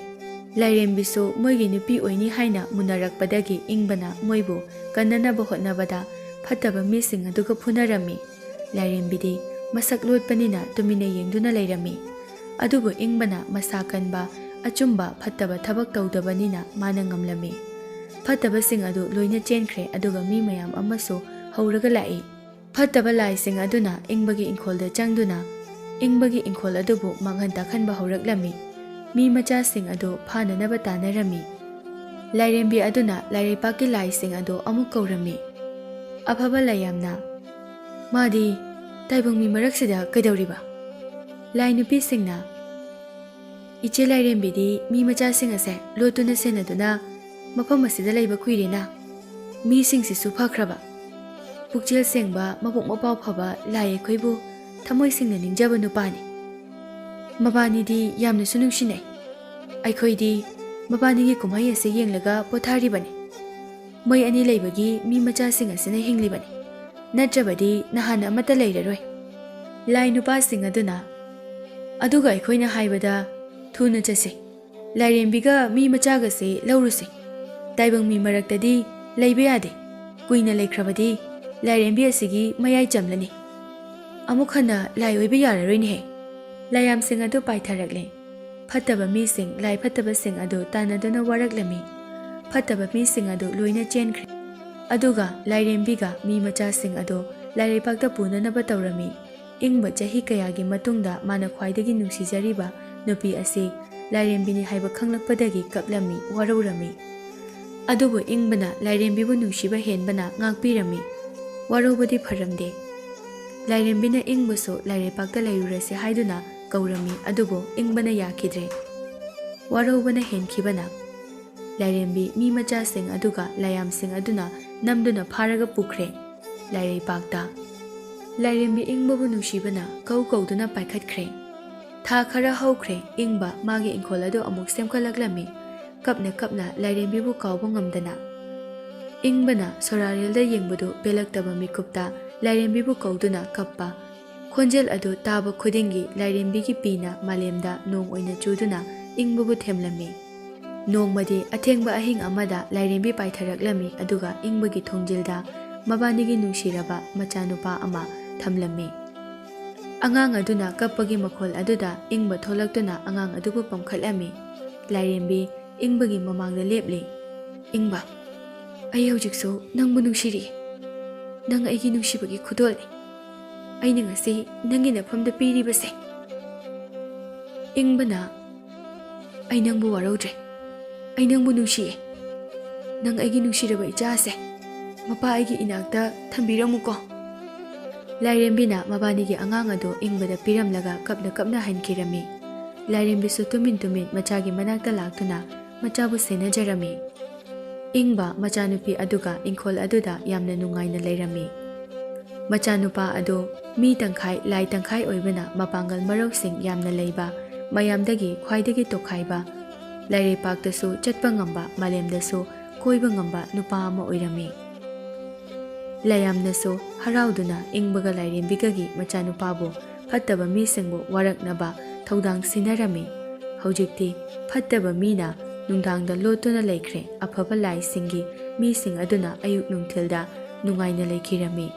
ꯂꯥꯏꯔꯦꯝꯕꯤꯁꯨ ꯃꯣꯏꯒꯤ ꯅꯨꯄꯤ ꯑꯣꯏꯅꯤ ꯍꯥꯏꯅ ꯃꯨꯟꯅꯔꯛꯄꯗꯒꯤ ꯏꯪꯕꯅ ꯃꯣꯏꯕꯨ ꯀꯟꯅꯅꯕ ꯍꯣꯠꯅꯕꯗ ꯐꯠꯇꯕ ꯃꯤꯁꯤꯡ ꯑꯗꯨꯒ ꯐꯨꯅꯔꯝꯃꯤ꯫ ꯂꯥꯏꯔꯦꯝꯕꯤꯗꯤ ꯃꯁꯛ ꯂꯣꯠꯄꯅꯤꯅ ꯇꯨꯃꯤꯟꯅ ꯌꯦꯡꯗꯨꯅ ꯂꯩꯔꯝꯃꯤ꯫ ꯑꯗꯨꯕꯨ ꯏꯪꯕꯅ ꯃꯁꯥ ꯀꯟꯕ, ꯑꯆꯨꯝꯕ, ꯐꯠꯇꯕ ꯊꯕꯛ ꯇꯧꯗꯕꯅꯤꯅ ꯃꯥꯅ ꯉꯝꯂꯝꯃꯤ꯫ ꯐꯠꯇꯕꯁꯤꯡ ꯑꯗꯨ ꯂꯣꯏꯅ ꯆꯦꯟꯈ꯭ꯔꯦ, ꯑꯗꯨꯒ ꯃꯤ ꯃꯌꯥꯝ ꯑꯃꯁꯨ ꯍꯧꯔꯒ ꯂꯥꯛꯏ꯫ ꯐꯠꯇꯕ ꯂꯥꯏꯁꯤꯡ ꯑꯗꯨꯅ ꯏꯪꯕꯒꯤ ꯏꯪꯈꯣꯜꯗ ꯆꯪꯗꯨꯅ ꯏꯪꯕꯒꯤ ꯏꯪꯈꯣꯜ ꯑꯗꯨꯕꯨ ꯃꯥꯡꯍꯟ ꯇꯥꯛꯍꯟꯕ ꯍꯧꯔꯛꯂꯝꯃꯤ꯫ ꯃꯤ ꯃꯆꯥꯁꯤꯡ ꯑꯗꯨ ꯐꯥꯅꯅꯕ ꯇꯥꯟꯅꯔꯝꯃꯤ꯫ ꯂꯥꯏꯔꯦꯝꯕꯤ ꯑꯗꯨꯅ ꯂꯥꯏꯔꯩꯄꯥꯛꯀꯤ ꯂꯥꯏꯁꯤꯡ ꯑꯗꯨ ꯑꯃꯨꯛ ꯀꯧꯔꯝꯃꯤ꯫ ꯑꯐꯕ ꯂꯥꯏꯌꯥꯝꯅ, ꯃꯥꯗꯤ ꯇꯥꯏꯕꯪ ꯃꯤ ꯃꯔꯛꯁꯤꯗ ꯀꯩꯗꯧꯔꯤꯕ? ꯂꯥꯏ ꯅꯨꯄꯤꯁꯤꯡꯅ, ꯏꯆꯦ ꯂꯥꯏꯔꯦꯝꯕꯤꯗꯤ ꯃꯤ ꯃꯆꯥꯁꯤꯡ ꯑꯁꯦ ꯂꯣꯠꯇꯨꯅ ꯁꯦꯟꯅꯗꯨꯅ ꯃꯐꯝ ꯑꯁꯤꯗ ꯂꯩꯕ ꯀꯨꯏꯔꯦꯅ꯫ ꯃꯤꯁꯤꯡꯁꯤꯁꯨ ꯐꯈ꯭ꯔꯕ, ꯄꯨꯛꯆꯦꯜ ꯁꯦꯡꯕ, ꯃꯕꯨꯛ ꯃꯄꯥꯎ ꯐꯕ ꯂꯥꯏ ꯑꯩꯈꯣꯏꯕꯨ ꯊꯃꯣꯏ ꯁꯦꯡꯅ ꯅꯤꯡꯖꯕ ꯅꯨꯄꯥꯅꯤ꯫ ꯃꯕꯥꯅꯤꯗꯤ ꯌꯥꯝꯅꯁꯨ ꯅꯨꯡꯁꯤꯅꯩ꯫ ꯑꯩꯈꯣꯏꯗꯤ ꯃꯕꯥꯅꯤꯒꯤ ꯀꯨꯝꯍꯩ ꯑꯁꯤ ꯌꯦꯡꯂꯒ ꯄꯣꯊꯥꯔꯤꯕꯅꯤ꯫ ꯃꯣꯏ ꯑꯅꯤ ꯂꯩꯕꯒꯤ ꯃꯤ ꯃꯆꯥꯁꯤꯡ ꯑꯁꯤꯅ ꯍꯤꯡꯂꯤꯕꯅꯤ, ꯅꯠꯇ꯭ꯔꯕꯗꯤ ꯅꯍꯥꯟ ꯑꯃꯠꯇ ꯂꯩꯔꯔꯣꯏ꯫ ꯂꯥꯏ ꯅꯨꯄꯥꯁꯤꯡ ꯑꯗꯨꯅ, ꯑꯗꯨꯒ ꯑꯩꯈꯣꯏꯅ ꯍꯥꯏꯕꯗ ꯊꯨꯅ ꯆꯠꯁꯤ, ꯂꯥꯏꯔꯦꯝꯕꯤꯒ ꯃꯤ ꯃꯆꯥꯒꯁꯦ ꯂꯧꯔꯨꯁꯤ꯫ ꯇꯥꯏꯕꯪ ꯃꯤ ꯃꯔꯛꯇꯗꯤ ꯂꯩꯕ ꯌꯥꯗꯦ꯫ ꯀꯨꯏꯅ ꯂꯩꯈ꯭ꯔꯕꯗꯤ ꯂꯥꯏꯔꯦꯝꯕꯤ ꯑꯁꯤꯒꯤ ꯃꯌꯥꯏ ꯆꯝꯂꯅꯤ꯫ ꯑꯃꯨꯛ ꯍꯟꯅ ꯂꯥꯏ ꯑꯣꯏꯕ ꯌꯥꯔꯔꯣꯏꯅꯦꯍꯦ꯫ ꯂꯥꯏꯌꯥꯝꯁꯤꯡ ꯑꯗꯨ ꯄꯥꯏꯊꯔꯛꯂꯦ꯫ ꯐꯠꯇꯕ ꯃꯤꯁꯤꯡ, ꯂꯥꯏ ꯐꯠꯇꯕꯁꯤꯡ ꯑꯗꯨ ꯇꯥꯟꯅꯗꯨꯅ ꯋꯥꯔꯛꯂꯝꯃꯤ꯫ ꯐꯠꯇꯕ ꯃꯤꯁꯤꯡ ꯑꯗꯨ ꯂꯣꯏꯅ ꯆꯦꯟꯈ꯭ꯔꯦ꯫ ꯑꯗꯨꯒ ꯂꯥꯏꯔꯦꯝꯕꯤꯒ ꯃꯤ ꯃꯆꯥꯁꯤꯡ ꯑꯗꯨ ꯂꯥꯏꯔꯩꯄꯥꯛꯇ ꯄꯨꯅꯅꯕ ꯇꯧꯔꯝꯃꯤ꯫ ꯏꯪꯕ ꯆꯍꯤ ꯀꯌꯥꯒꯤ ꯃꯇꯨꯡꯗ ꯃꯥꯅ ꯈ꯭ꯋꯥꯏꯗꯒꯤ ꯅꯨꯡꯁꯤꯖꯔꯤꯕ ꯅꯨꯄꯤ ꯑꯁꯤ ꯂꯥꯏꯔꯦꯝꯕꯤꯅꯤ ꯍꯥꯏꯕ ꯈꯪꯂꯛꯄꯗꯒꯤ ꯀꯞꯂꯝꯃꯤ, ꯋꯥꯔꯧꯔꯝꯃꯤ꯫ ꯑꯗꯨꯕꯨ ꯏꯪꯕꯅ ꯂꯥꯏꯔꯦꯝꯕꯤꯕꯨ ꯅꯨꯡꯁꯤꯕ ꯍꯦꯟꯕꯅ ꯉꯥꯛꯄꯤꯔꯝꯃꯤ꯫ ꯋꯥꯔꯧꯕꯗꯤ ꯐꯔꯝꯗꯦ꯫ ꯂꯥꯏꯔꯦꯝꯕꯤꯅ ꯏꯪꯕꯁꯨ ꯂꯥꯏꯔꯩꯄꯥꯛꯇ ꯂꯩꯔꯨꯔꯁꯤ ꯍꯥꯏꯗꯨꯅ ꯀꯧꯔꯝꯃꯤ, ꯑꯗꯨꯕꯨ ꯏꯪꯕꯅ ꯌꯥꯈꯤꯗ꯭ꯔꯦ꯫ ꯋꯥꯔꯧꯕꯅ ꯍꯦꯟꯈꯤꯕꯅ ꯂꯥꯏꯔꯦꯝꯕꯤ ꯃꯤ ꯃꯆꯥꯁꯤꯡ ꯑꯗꯨꯒ ꯂꯥꯏꯌꯥꯝꯁꯤꯡ ꯑꯗꯨꯅ ꯅꯝꯗꯨꯅ ꯐꯥꯔꯒ ꯄꯨꯈ꯭ꯔꯦ꯫ ꯂꯥꯏꯔꯩꯄꯥꯛꯇ꯫ ꯂꯥꯏꯔꯦꯝꯕꯤ ꯏꯪꯕꯕꯨ ꯅꯨꯡꯁꯤꯕꯅ ꯀꯧ ꯀꯧꯗꯨꯅ ꯄꯥꯏꯈꯠꯈ꯭ꯔꯦ꯫ ꯊꯥ ꯈꯔ ꯍꯧꯈ꯭ꯔꯦ, ꯏꯪꯕ ꯃꯥꯒꯤ ꯏꯪꯈꯣꯜ ꯑꯗꯨ ꯑꯃꯨꯛ ꯁꯦꯝꯒꯠꯂꯛꯂꯝꯃꯤ꯫ ꯀꯞꯅ ꯀꯞꯅ ꯂꯥꯏꯔꯦꯝꯕꯤꯕꯨ ꯀꯥꯎꯕ ꯉꯝꯗꯅ꯫ ꯏꯪꯕꯅ ꯁꯣꯔꯥꯔꯦꯜꯗ ꯌꯦꯡꯕꯗꯨ ꯄꯦꯜꯂꯛꯇꯕ ꯃꯤꯀꯨꯞꯇ ꯂꯥꯏꯔꯦꯝꯕꯤꯕꯨ ꯀꯧꯗꯨꯅ ꯀꯞꯄ꯫ ꯈꯣꯟꯖꯦꯜ ꯑꯗꯨ ꯇꯥꯕ ꯈꯨꯗꯤꯡꯒꯤ ꯂꯥꯏꯔꯦꯝꯕꯤꯒꯤ ꯄꯤꯅ ꯃꯥꯂꯦꯝꯗ ꯅꯣꯡ ꯑꯣꯏꯅ ꯆꯨꯗꯨꯅ ꯏꯪꯕꯕꯨ ꯊꯦꯝꯂꯝꯃꯤ꯫ ꯅꯣꯡꯃꯗꯤ ꯑꯊꯦꯡꯕ ꯑꯍꯤꯡ ꯑꯃꯗ ꯂꯥꯏꯔꯦꯝꯕꯤ ꯄꯥꯏꯊꯔꯛꯂꯝꯃꯤ, ꯑꯗꯨꯒ ꯏꯪꯕꯒꯤ ꯊꯣꯡꯖꯤꯜꯗ ꯃꯕꯥꯅꯤꯒꯤ ꯅꯨꯡꯁꯤꯔꯕ ꯃꯆꯥꯅꯨꯄꯥ ꯑꯃ ꯊꯝꯂꯝꯃꯤ꯫ ꯑꯉꯥꯡ ꯑꯗꯨꯅ ꯀꯞꯄꯒꯤ ꯃꯈꯣꯜ ꯑꯗꯨꯗ ꯏꯪꯕ ꯊꯣꯛꯂꯛꯇꯨꯅ ꯑꯉꯥꯡ ꯑꯗꯨꯕꯨ ꯄꯝꯈꯠꯂꯝꯃꯤ꯫ ꯂꯥꯏꯔꯦꯝꯕꯤ ꯏꯪꯕꯒꯤ ꯃꯃꯥꯡꯗ ꯂꯦꯞꯂꯤ꯫ "ꯏꯪꯕ, ꯑꯩ ꯍꯧꯖꯤꯛꯁꯨ ꯅꯪꯕꯨ ꯅꯨꯡꯁꯤꯔꯤ꯫ ꯅꯪ ꯑꯩꯒꯤ ꯅꯨꯡꯁꯤꯕꯒꯤ ꯈꯨꯗꯣꯜꯅꯤ꯫ ꯑꯩꯅ ꯉꯁꯤ ꯅꯪꯒꯤ ꯅꯐꯝꯗ ꯄꯤꯔꯤꯕꯁꯦ꯫" ꯏꯪꯕꯅ, "ꯑꯩ ꯅꯪꯕꯨ ꯋꯥꯔꯧꯗ꯭ꯔꯦ꯫ ꯑꯩ ꯅꯪꯕꯨ ꯅꯨꯡꯁꯤꯌꯦ꯫ ꯅꯪ ꯑꯩꯒꯤ ꯅꯨꯡꯁꯤꯔꯕ ꯏꯆꯥꯁꯦ꯫ ꯃꯄꯥ ꯑꯩꯒꯤ ꯏꯅꯥꯛꯇ ꯊꯝꯕꯤꯔꯝꯃꯨꯀꯣ꯫" ꯂꯥꯏꯔꯦꯝꯕꯤꯅ ꯃꯕꯥꯅꯤꯒꯤ ꯑꯉꯥꯡ ꯑꯗꯨ ꯏꯪꯕꯗ ꯄꯤꯔꯝꯂꯒ ꯀꯞꯅ ꯀꯞꯅ ꯍꯟꯈꯤꯔꯝꯃꯤ꯫ ꯂꯥꯏꯔꯦꯝꯕꯤꯁꯨ ꯇꯨꯃꯤꯟ ꯇꯨꯃꯤꯟ ꯃꯆꯥꯒꯤ ꯃꯅꯥꯛꯇ ꯂꯥꯛꯇꯨꯅ ꯃꯆꯥꯕꯨ ꯁꯦꯟꯅꯖꯔꯝꯃꯤ꯫ ꯏꯪꯕ ꯃꯆꯥꯅꯨꯄꯤ ꯑꯗꯨꯒ ꯏꯪꯈꯣꯜ ꯑꯗꯨꯗ ꯌꯥꯝꯅ ꯅꯨꯡꯉꯥꯏꯅ ꯂꯩꯔꯝꯃꯤ꯫ ꯃꯆꯥꯅꯨꯄꯥ ꯑꯗꯨ ꯃꯤ ꯇꯪꯈꯥꯏ, ꯂꯥꯏ ꯇꯪꯈꯥꯏ ꯑꯣꯏꯕꯅ ꯃꯄꯥꯡꯒꯜ ꯃꯔꯧꯁꯤꯡ ꯌꯥꯝꯅ ꯂꯩꯕ, ꯃꯌꯥꯝꯗꯒꯤ ꯈ꯭ꯋꯥꯏꯗꯒꯤ ꯇꯣꯈꯥꯏꯕ, ꯂꯥꯏꯔꯩꯄꯥꯛꯇꯁꯨ ꯆꯠꯄ ꯉꯝꯕ, ꯃꯥꯂꯦꯝꯗꯁꯨ ꯀꯣꯏꯕ ꯉꯝꯕ ꯅꯨꯄꯥ ꯑꯃ ꯑꯣꯏꯔꯝꯃꯤ꯫ ꯂꯥꯏꯌꯥꯝꯅꯁꯨ ꯍꯔꯥꯎꯗꯨꯅ ꯏꯪꯕꯒ ꯂꯥꯏꯔꯦꯝꯕꯤꯒꯒꯤ ꯃꯆꯥꯅꯨꯄꯥꯕꯨ ꯐꯠꯇꯕ ꯃꯤꯁꯤꯡꯕꯨ ꯋꯥꯔꯛꯅꯕ ꯊꯧꯗꯥꯡ ꯁꯤꯟꯅꯔꯝꯃꯤ꯫ ꯍꯧꯖꯤꯛꯇꯤ ꯐꯠꯇꯕ ꯃꯤꯅ ꯅꯨꯡꯗꯥꯡꯗ ꯂꯣꯠꯇꯨꯅ ꯂꯩꯈ꯭ꯔꯦ, ꯑꯐꯕ ꯂꯥꯏꯁꯤꯡꯒꯤ ꯃꯤꯁꯤꯡ ꯑꯗꯨꯅ ꯑꯌꯨꯛ ꯅꯨꯡꯊꯤꯜꯗ ꯅꯨꯡꯉꯥꯏꯅ ꯂꯩꯈꯤꯔꯝꯃꯤ꯫